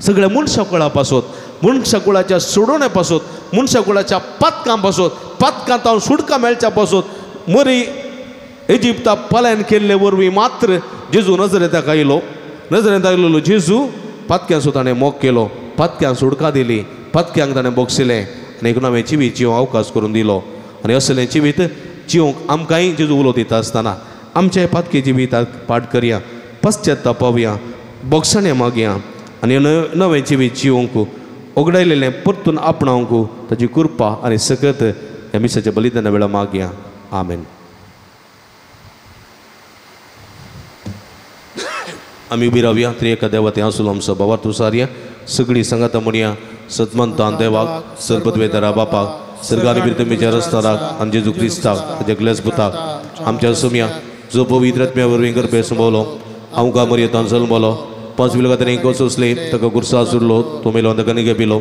सगळ्या मनशाकुळा पासून, मनशाकुळाच्या सोडोवण्या पासून, मनशाकुळाच्या पातकां पासून, पातकां तावन सुटका मेळच्या पासून मरी इजिप्ता पलायन केल्ले वरवीं मात्र जेजू नजरेंत आयलो. नजरेंत आयलेलो जेजू पातक्यांचो ताणें मोग केलो, पातक्यांक सुटका दिली, पातक्यांक ताणें बोगशिलें आनी एक नवें जिवीत जिवंक अवकाश करून दिलो. आनी असलें जिवीत जिवंक आमकांय जेजू उलो दिता आसतना आमच्या पातकी जिविताक पाठ करया, पश्चातापावया, बोगसाणें मागया आनी नवें जिवीत जिवंक ओगडायलेलें परतून आपणावंक ताची कृपा आनी सकत ह्या मिसाच्या बलिदाना वेळार मागया. आमेन. आमी उबी रावया. त्रिएका देवा ते आसूल आमचो बाबा तुसारया सगळीं सांगाता म्हणया, सतमंतान देवाक, सरपदवेदरा बापाक, सर्गानी बिरतमीच्या रस्ताराक आनी जेजू क्रिस्ताक ताच्या ग्लेसपुताक आमच्या सुमया जो पवित्र आत्म्या वरवीं गर्भे संभवलो, आमकां मरयेतान जल्मलो, 5 विलगां सोंसले, ताका गुरसा सुरलो, तो मेलो ताका निगे पिलो,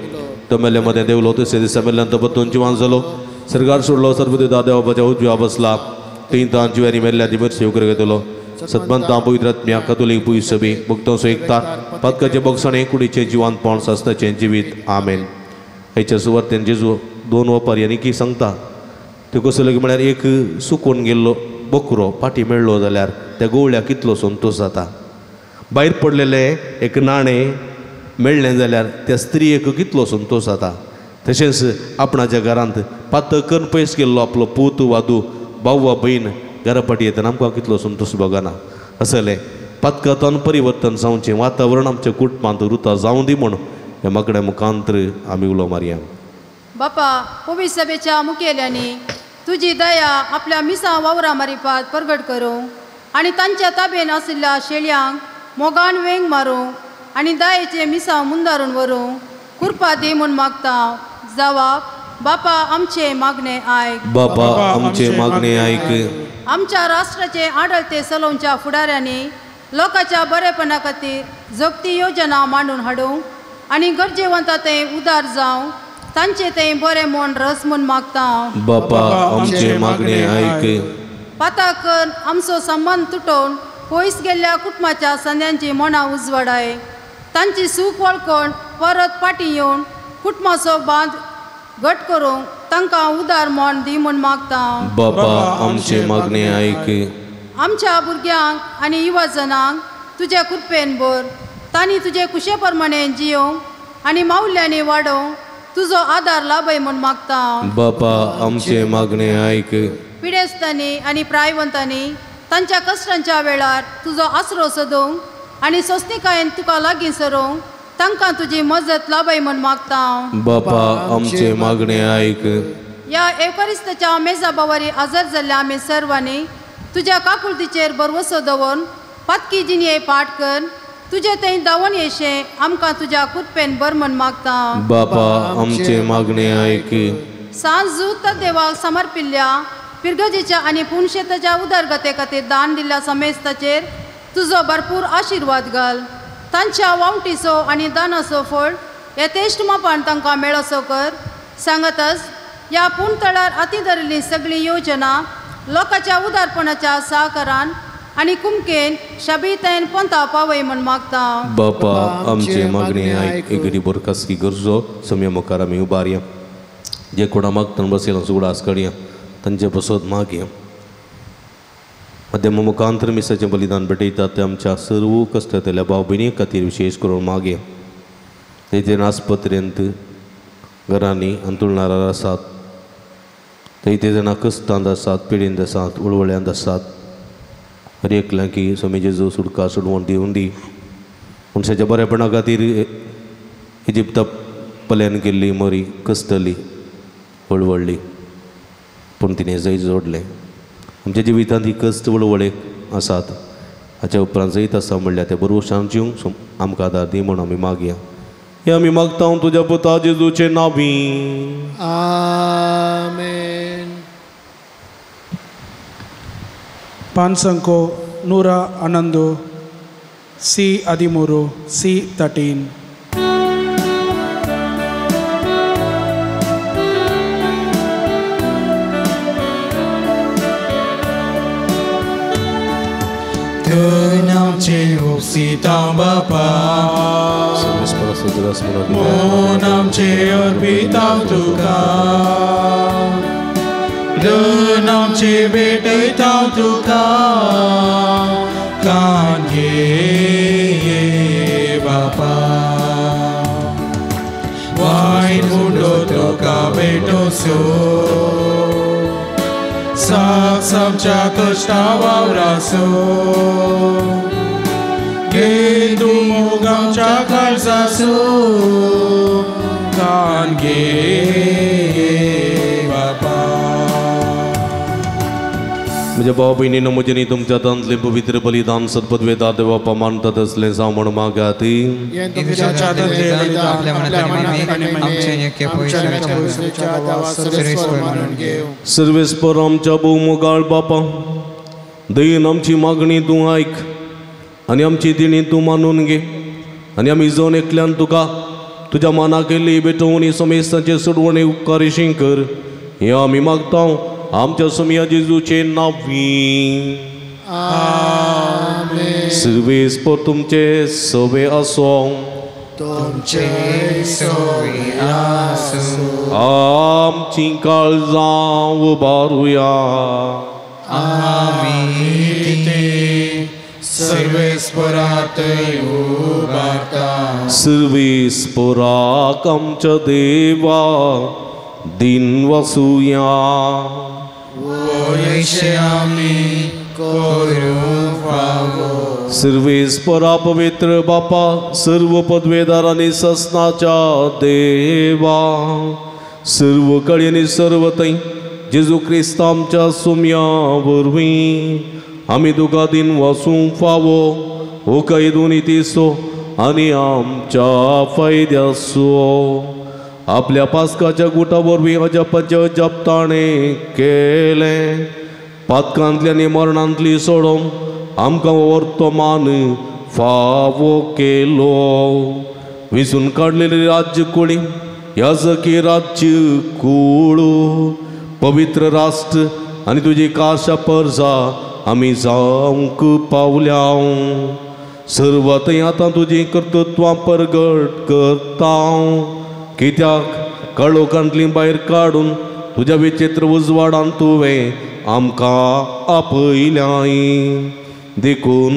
तो मेल्ले मदें देवलो, तशें दिसा मेल्ल्यान तो परतून जिवान जालो, सरकार सोडलो, सर्वदेदा देवाच्या उजव्या बसला, 3 तान जिव्यांनी मेल्ल्या दिमर सेव करून घेतलो. सतमंता पवित्र आत्म्या कतोलीक पुय सभी भक्तांचो एकता पातकाचें बोगसाणें कुडीचें जिवानपण सासणाचें जिवीत. आमेन. हेच्या सुवातेन जेजू 2 वपारी आनी की सांगता त्यो कसल्यो म्हळ्यार एक सुकून गेल्लो बकरो फाटीं मेळ्ळो जाल्यार त्या गोवळ्याक कितलो संतोश जाता, भायर पडलेलें एक नाणें मेळ्ळें जाल्यार त्या स्त्रियेक कितलो संतोश जाता. तशेंच आपणाच्या घरांत पातक करून पयस गेल्लो आपलो पूत वा धूव, भाव वा भयण घरा फाटी येतना आमकां कितलो संतोश भोगना. असलें पातकांतल्यान परिवर्तन जावचें वातावरण आमच्या कुटुंबांत रुता जावं दी म्हूण ह्या मागण्या मुखांतर आमी उलो मारया. बापा पवित्र सभेच्या मुखेल्यांनी तुजी दया आपल्या मिसा वावरा मारिफात परगट करूं आनी तांच्या ताबेन आशिल्ल्या शेळयांक मोगान वेंग मारूं आनी दयेचे मिसां मुंदारून व्हरूं कृपा दी म्हूण मागता. जवाब बापा आमचे मागणे आयक. बापा आमचे मागणे आयक. आमच्या राष्ट्राचे आडळते चलोवच्या फुडाऱ्यांनी लोकांच्या बरेपणा खातीर जगती योजना मांडून हाडूंक आनी गरजेवंता ते उदार जावं तांचे ते बरें म्हूण रस म्हूण मागता. बापा आमचे मागणे आयक. पाता कर आमचो संबंद तुटोवन पयस गेल्ल्या कुटुंबाच्या संद्यांची मनां उजवाडाय. तांची सूख वळखून परत फाटीं येवन कुटुंबाचो बांद घट करूंक तांकां उदार म्हण दी म्हूण मागता. बापा आमचे मागणे आयक. आमच्या भुरग्यांक आनी युवाजनांक तुज्या कृपेन भर. तांणी तुजे कुशे प्रमाणे जियोंक आनी मावल्यांनी वाडोवंक तुजो आदार लाभय म्हूण मागता. बापा आमचे मागणे आयक. पिडेस्तांनी आनी प्रायवंतांनी तांच्या कश्टांच्या वेळार तुजो आसरो सोदूंक आनी सोंसणीकायेन तुका लागीं सरूंक तांकां तुजी मजत लाभय म्हूण मागता. बापा आमचे मागणे आयक. ह्या एवकरिस्ताच्या मेजा बावारी हजर जाल्ल्या आमी सर्वांनी तुज्या काकुळतीचेर भरवसो दवरून पातकी जिणये पाठ कर तुजे थंय धांवून येशें आमकां तुज्या कृपेन भर म्हूण मागता. बापा आमचे मागणे आयक. सांज जूत देवाक समर्पिल्ल्या पिरगजेच्या आनी पुणशेताच्या उदरगते खातीर दान दिल्ल्या समेस्ताचेर तुजो भरपूर आशिर्वाद घाल. तांच्या वावटीचो आनी दानाचो फळ यथेश्ट मापान तांकां मेळसो कर. सांगतच ह्या पूणतळार हाती धरिल्ली सगळी योजना लोकांच्या उदारपणाच्या सहकारान आनी कुमकेन शाबीतेन पंथा पावय म्हूण मागता. बापा आमचे मागणे आयक. एक गरीब खासगी गरजो सम्या मुखार आमी उबारया. जे कोणा मागतना बसयला सुगडास काडया तांचे पसत मागया. मध्यम मुखांतर मिसाचें बलिदान भेटयतात ते आमच्या सर्व कश्टांतल्या भाव भयणी खातीर विशेश करून मागया. ते आस्पत्रेंत घरांनी अंतुळणार आसात, ते जाणां कश्टांत आसात, पिडेंत आसात, उळवळ्यांत आसात. हर एकल्याकी स्वामी जेजू सुटका सोडवण दिवन दी. मनशाच्या बरेपणा खातीर इजिप्ता पल्यान केल्ली मरी कसतली वळवळ्ळी, पूण तिणें जैत जोडलें. आमच्या जिवितांत ही कश्ट वळवळे आसात. हाच्या उपरांत जैत आसा म्हणल्यार ते बरोबर जिवंक आमकां आदार दी म्हूण आमी मागया. हे आमी मागता तुज्या पुता जेजूचे नांवी. आमेन. पांचसंको नूरा आनंदो सी 13 सी 13. नामचे उपसिता बापा मोन आमचे अर्पिता तुका, धन आमचे भेटयता तुका, कान घे बापा वायन उडो तुका भेटोसो, साक आमच्या कश्टा वावरासो, घे तूं मोग आमच्या काळजासो, कान घे बापा. म्हज्या भाव भयणीनो, म्हजें तुमच्या हातांतलें पवित्र बलिदान सत्पदवेदा देवा मानतात असलें जावं म्हूण मागात. सर्वेस्पर आमच्या भोवमोगाळ बापा, दयेन आमची मागणी तूं आयक आनी आमची दिणी तूं मानून घे आनी आमी जण एकल्यान तुका तुज्या माना केल्ली भेटोवणी समेस्तांचे सोडवणे उपकारीशी कर. हें आमी मागता आमच्या सोमया जेजूचे नांवी. आमेन. सर्वेस्पर तुमचे सवे आसो, तुमचे सवे आसो. आमची काळजां उबारुया. आमी ते सर्वेस्परात उबारता. सर्वेस्पराक आमच्या देवा दिन वसुया. सर्वेस्परा पवित्र बापा, सर्व पदवेदार आनी ससनाच्या देवा, सर्व कडेन सर्व थंय जेजू क्रिस्त आमच्या सुम्या वरवीं आमी तुका दिन वसूंक फावो हो कैदून तिसो आनी आमच्या फायद्याचो आपल्या पास्काच्या गुटा वरवीं अजापाचें अजाप ताणें केलें. पातकांतली आनी मरणांतली सोडोवन आमकां वर्तमान फावो केलो. विसून काडलेली राज्य कुळी याजकी राज्य कूळ पवित्र राष्ट्र आनी तुजी काशा परजा आमी जावंक पावल्या. सर्व थंय आतां तुजी कर्तृत्वां परगट करता, कित्याक काळोखांतली भायर काडून तुज्या विचित्र उजवाडान तुवें आमकां आपयल्याय. देखून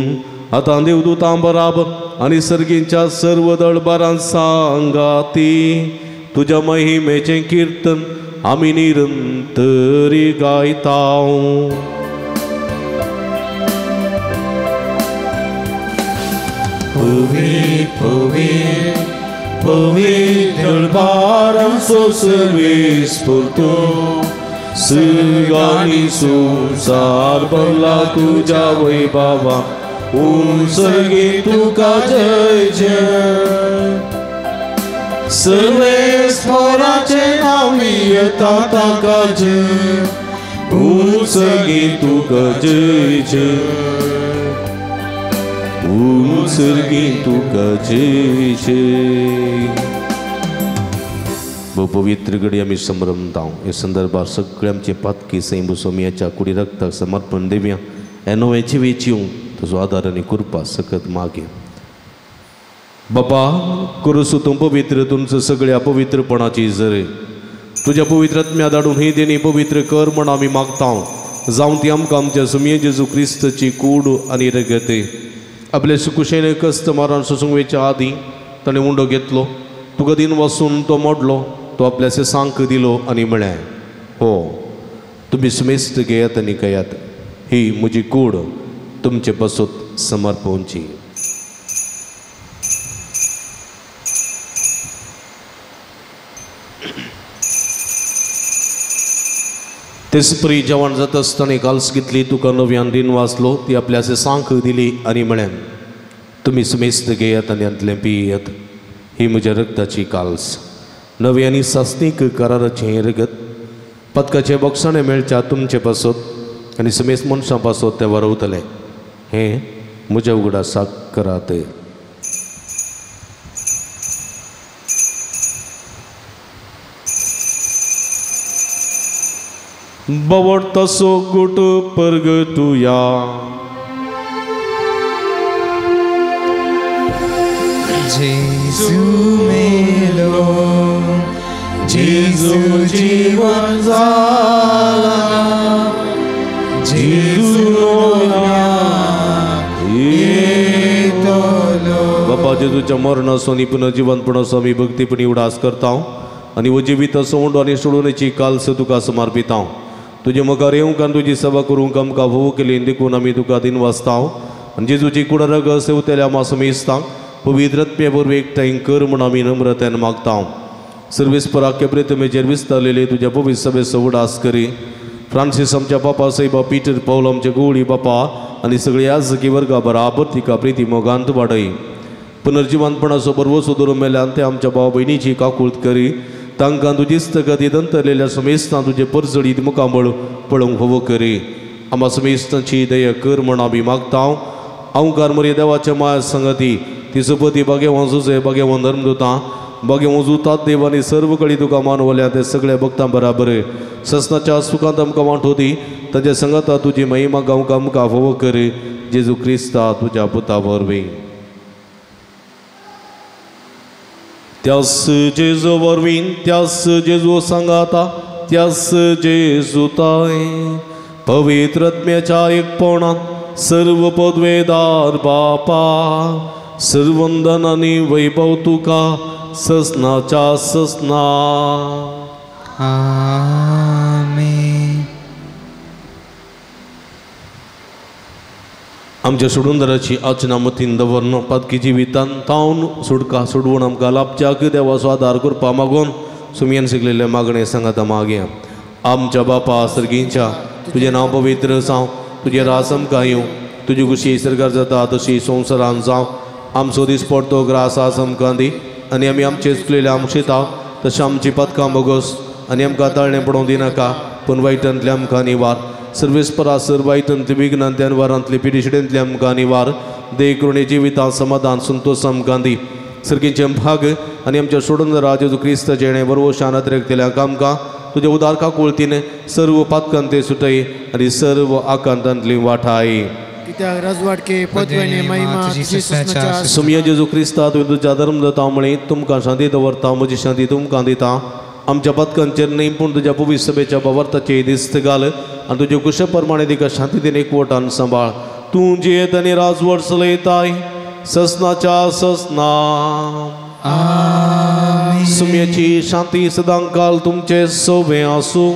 आतां देवदूतां बराबर आनी सर्गींच्या सर्व दळबारान सांगाती तुज्या महिमेचें किर्तन आमी निरंतरी गायता. पवित्र पवित्र पवित्र दरबारांचो सर्वेस्पर तूं, सर्ग आनी संवसार भरला तुज्या वैभवा, उंचगी तुका जय जय. सर्वेस्पराचें नांव येता ताका जय, उंचगी तुका जय जय, उंचगी तुका जय जय. पवित्र घडी आमी संभ्रमता. हे संदर्भार सगळे आमचे पातकी सैम सोमयाच्या कुडी रक्ताक समर्पण दिवया. हे नवें जिवीत येवंक तुजो आदार आनी कृपा सकत मागे. बापा कुरुसू तूं पवित्र, तुमचं सगळ्या पवित्रपणाची जरे तुज्या पवित्र आत्म्या धाडून ही देणी पवित्र कर म्हण आमी मागता. जावं ती आमकां आमच्या सुमये जेजू क्रिस्तची कूड आनी रगते. आपले सुकुशेने कस्त मारान सोसूंक वयच्या आदीं ताणें उंडो घेतलो, तुका दिन वसून तो मोडलो, तो आपल्या सांक दिलो आनी म्हळें, हो तुमी सुमेस्त घेयात आनी खायात, ही म्हजी कूड तुमचे पासत समर्पणची. तेसपरी जेवण जाता आसतना काल्स घेतली, तुका नव्यान दिन वाचलो, ती आपल्या सांक दिली आनी म्हळें, तुमी सुमेस्त घेयात आनी हांतलें पियात, ही म्हज्या रक्ताची काल्स, नवी आनी सासणीक कराराचें रगत, पदकाचें बोगसाणें मेळच्या तुमचे पासत आनी समेस्त मनशां पासत तें वरवतलें. हें म्हज्या उगडासाक करात. बवड तसो गुट परगटुया. जेजू मेलो, जेजू जीवन जाला, जेजू येतलो. बापा जेजूच्या मरणाचो आनी पुनर्जिवनपणाचो आमी भक्तीपणी उडास करता आनी वो जिवीत उंडो आनी सोडोवण्याची काल्स तुका समर्पिता. तुजे मुखार येवंक आनी तुजी सेवा करूंक आमकां भोव केली देखून आमी तुका दिन वाचता. आनी जेजूची कुडरग सेवतल्या आमा समेस्तांक पवित्र आत्म्या वरवीं एकठांय कर म्हूण आमी नम्रतायेन मागता. सर्वेस्पराक प्रेतमेचेर विस्तारलेले तुज्या पवित्र सभेचो उडास करी. फ्रांसीस आमच्या बापा सायबा, पीटर पावल आमचे गोवळी बापा आनी सगळे याजकी वर्गा बराबर तिका प्रिती मोगांत वाडय. पुनर्जिवनपणाचो बरवसो दवरून मेल्यान ते आमच्या भाव भयणीची काकूळत करी. तांकां तुजीच गती दंतरलेल्या समेस्तां तुजे परजळीत मुखामळ पळोवंक फावो करी. आमा समेस्तांची दया कर म्हूण आमी मागता. अवकार मरे देवाच्या माया संगती ती सोपती बागेवान जुजे बागेवान धर्मदुतां बागेवान जुतात देव आनी सर्व कडेन तुका मानवल्या ते सगळ्या भक्तां बराबर ससनाच्या सुखांत आमकां वांटो दी. ताच्या संगता तुजी महिमा गावंक आमकां फावो कर. जेजू क्रिस्ता तुज्या पुता वरवीं. त्यास जेजू वरवीं, त्यास जेजू सांगाता, त्यास जेजू ताय पवित्र आत्म्याच्या एकपणांत सर्व पदवेदार बापा सर्वंदन आनी वैभव तुका ससनाच्या ससना. आमेन. आमच्या सोडूनदाराची आचना मतीन दवरन पातकी जिवितान तावन सुटका सोडवून आमकां लाभच्याक देवाचो आदार करपा मागून सुमयेन शिकलेले मागणें सांगाता मागया. आमच्या बापा सर्गींच्या तुजें नांव पवित्र जावं, तुजें रास आमकां येवं, तुजी खुशी सरकार जाता तशी संवसारान जावं. आमचो दीस पडतो ग्रास आज आमकां दी आनी आमी आमचे चुकलेले आमशेता तशें आमची पदकां बोगस आनी आमकां ताळणें पडोवंक दिनाका, पूण वायटांतले आमकां निवार. सर्वेस्परा सर वायटांतली विघ्नांतल्यान वारांतली पिडिशिडेंतली आमकां निवार. देव करुणे जिवितां समाधान संतोष आमकां दी. सर्गींचे भाग आनी आमच्या सोडून राजा क्रिस्त जेणे बरोवशान अतिरेकतेल्या कामकां तुज्या उदार काकुळतीन सर्व पातकांते सुटय आनी सर्व आकांतांतली वाठाय. सुमिया जेजू क्रिस्ता तुवें तुज्या धर्म दता म्हळी तुमकां शांती दवरता, म्हजी शांती तुमकां दिता. आमच्या पथकांचेर न्ही पूण तुज्या पवित्र सभेच्या बावर्ताचेर दिस्त घाल आनी तुजे कुशे प्रमाणे तिका शांती दिन एकवटान सांबाळ. तूं जियेत आनी राजवट चलयताय ससनाच्या ससना. सुम्याची शांती सदांकाल तुमचे सोवे आसूं.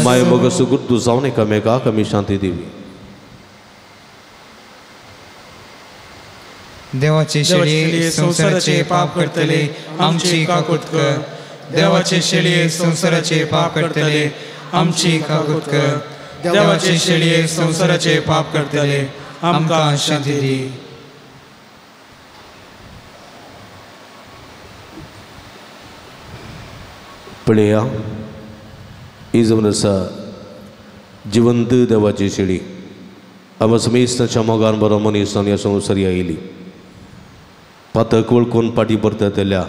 माय मग सुगुर्दू जावन एकामेकाक आमी शांती दिवी. देवाचे शेळये संवसाराचे पाप करतले आमची काकूत कर. देवाचे शेळये संवसाराचे पाप करतले आमची काकूत कर. देवाचे शेळये संवसाराचे पाप करतले आमकां शांती दी. पळया ही जावन आसा जिवंत देवाची शेळी. आमच्या समेस्ताच्या मोगान बरो मनीस आनी संवसारी आयली. पातक वळखून पाटी परततल्या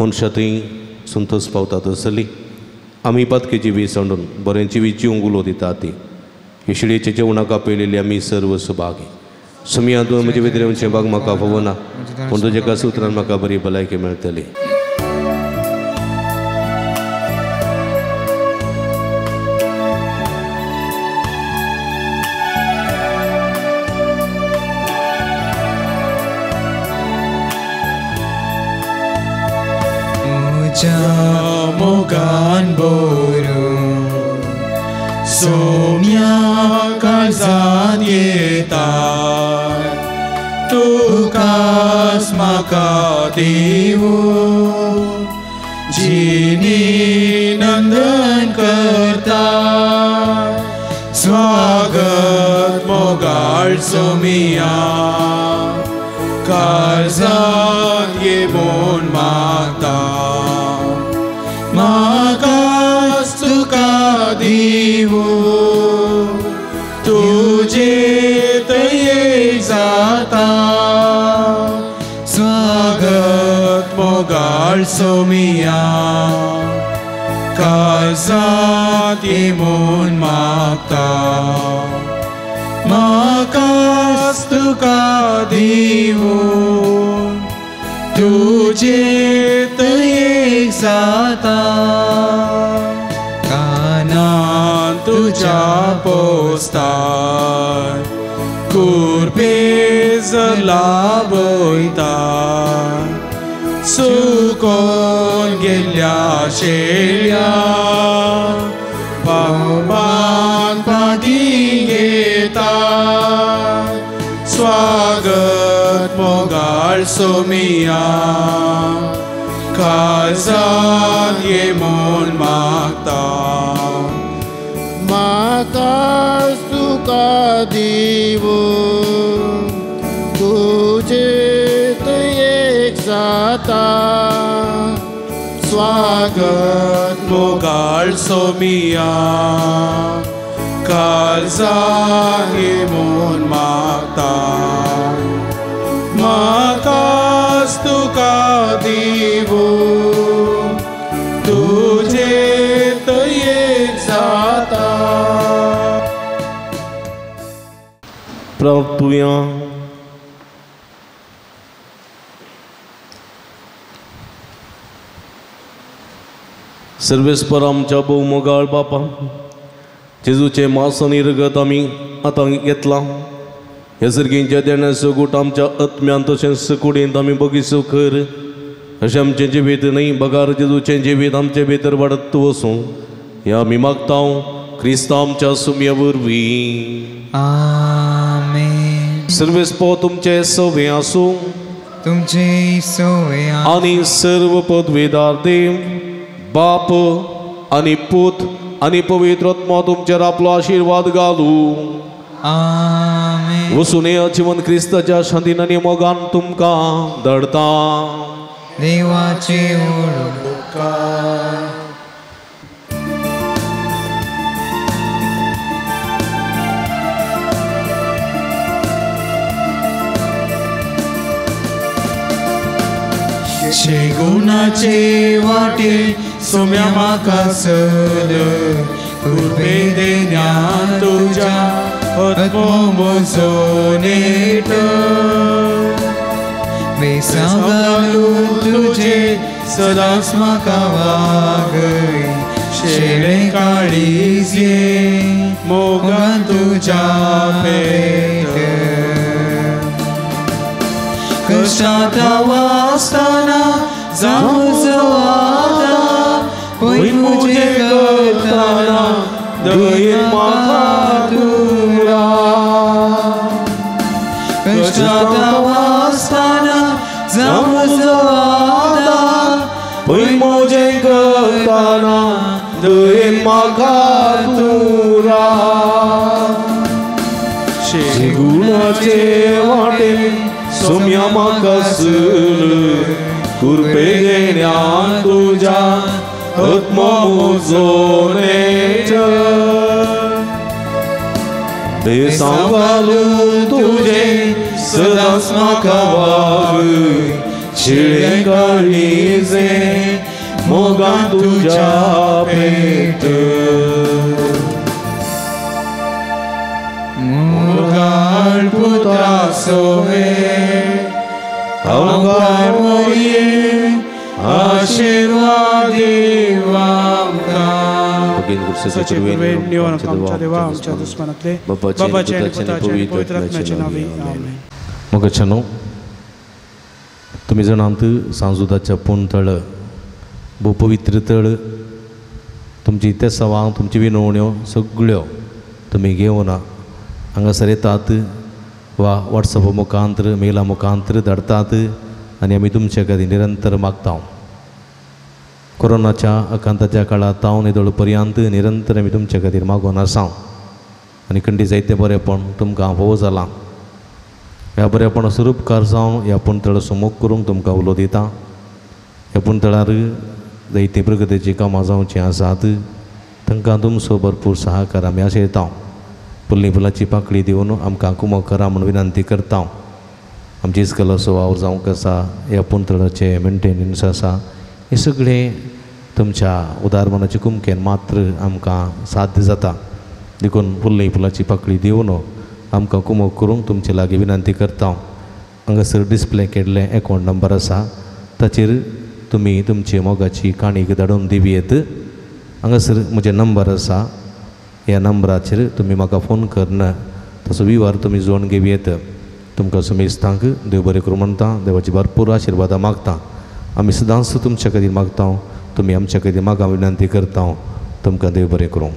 मनशां थंय संतोष पावता तसली आमी पातकेची वीज सांडून बऱ्यांची वीज जिवंक उलो दिता ती हे शेळयेच्या जेवणाक आपयलेली आमी सर्व सुभागी. सुमिया तूं म्हजे भितर येवचें भाग म्हाका फावना पूण तुज्या एका सुत्रान म्हाका बरी भलायकी मेळटली. मोगान बोरू सोम्या काळजांत येता तुकाच म्हाका दिवूं जिनी नंदन करता. स्वागत मोगाळ सोमिया काळजांत ये म्हूण मागता. म्हाकाच तुका दिवूं तुजे तये जाता. स्वागत मोगाळ सोमिया काळजांत ये म्हूण मागता. म्हाकाच तुका दिवूं तुजे तये जाता. कानान तुज्या पोस्तार कुरपेज लाबयता. सुकोन गेल्ल्या शेळ्या पापान फाटीं घेता. स्वागत मोगाळ सोमिया काळजांत ये म्हूण मागता. म्हाकाच तुका दिवूं तुजे एक जाता. स्वागत मोगाळ सोमिया काळजांत ये म्हूण मागता. म्हाकाच तुका दिवूं तुजे एक जाता. प्रार्थुया. सर्वेस्पर आमच्या भोव मोगाळ बापा जेजूचें मांस आनी रगत आमी आतां घेतलां. ह्या सर्गींच्या देण्याचो गूट आमच्या आत्म्यान तशेंच कुडींत आमी बगीचो कर अशें आमचें जिवीत न्हय बगार जेजूचें जिवीत आमचे भितर वाडत वसूं ह्या आमी मागता क्रिस्तांव आमच्या सुम्या वरवीं. आमेन. सर्वेस्पर तुमचें सवे आसूं तुमचे सवे आनी सर्व पदवीदार देव बाप आनी पूत आनी पवित्र आत्मा तुमचेर आपलो आशिर्वाद घालूं. आमेन. वसून जिवन क्रिस्ताच्या शांतीन आनी मोगान तुमकां धाडता. देवाचे उपकार. शेगुणाचे वाटे सोम्या म्हाका सल कृपे देण्या तुज्या आत्मो म्हजो नेट बेसांव घालून तुजे सदांच म्हाका वागय शेळे काळीज ये मोगान तुज्या पेट कश्टांत आसतना जावं म्हजो आदार पय म्हजें करतना दयेन म्हाका तूं राव कश्टांत आसतना जावं म्हजो आदार पय म्हजें करतना दयेन म्हाका तूं राव शेगुणाचे वाटेन सोम्या म्हाका सल कृपे देण्या तुज्या आत्मो म्हजो नेट बेसांव घालून तुजें सदांच म्हाका वागय शिळे काळीजे मोगान तुज्या पेट मोगाळ पुता सोवे आमकां मोरये आशिर्वाद दीव आमकां. आमच्या देवा आमच्या दुस्मानांतले बाबाचे आनी पुताचे आनी पवित्र आत्म्याचे नांवी आमेन. मोगाच्यानो तुमी जाणात सांजुदाच्या पूण तळ भोव पवित्र तळ तुमची तेसावां तुमची विनवण्यो सगळ्यो तुमी घेवन हांगासर येतात वा वॉट्सॅप मुखांतर मेला मुखांतर धाडटात आनी आमी तुमचे खातीर निरंतर मागता. कोरोनाच्या आकांताच्या काळांत हांव निदळ पर्यंत निरंतर आमी तुमचे खातीर मागून आसा आनी खंडी जायतें बरेंपण तुमकां भोव जालां. ह्या बरेपणा स्वरूपकार जावन ह्या पुणतळ सुमोग करूंक तुमकां उलो दिता. ह्या पुणतळार जायतीं प्रगतीचीं कामां जावचीं आसात तांकां तुमचो भरपूर सहकार आमी आशयता. फुल्ली फुलाची पाकळी दिवन आमकां कुमक करा म्हूण विनंती करता. आमची इस्कलाचो वावर जावंक आसा ह्या पुणतळाचें मेंटेनन्स आसा हें सगळें तुमच्या उदार मनाचे कुमकेन मात्र आमकां साध्य जाता. देखून फुल्ली फुलाची पाकळी दिवन आमकां कुमक करूंक तुमचे लागीं विनंती करता. हांगासर डिस्प्ले केल्लें एकावंट नंबर आसा ताचेर तुमी तुमची मोगाची काणीक धाडून दिवयेत. हांगासर म्हजें नंबर आसा ह्या नंबराचेर तुमी म्हाका फोन करून तसो विवार तुमी जोडून घेवयेत. तुमकां सुमेस्तांक देव बरें करूं म्हणटा. देवाची भरपूर आशिर्वादां मागता. आमी सदांच तुमच्या खातीर मागता तुमी आमच्या खातीर मागा विनंती करता. तुमकां देव बरें करूं.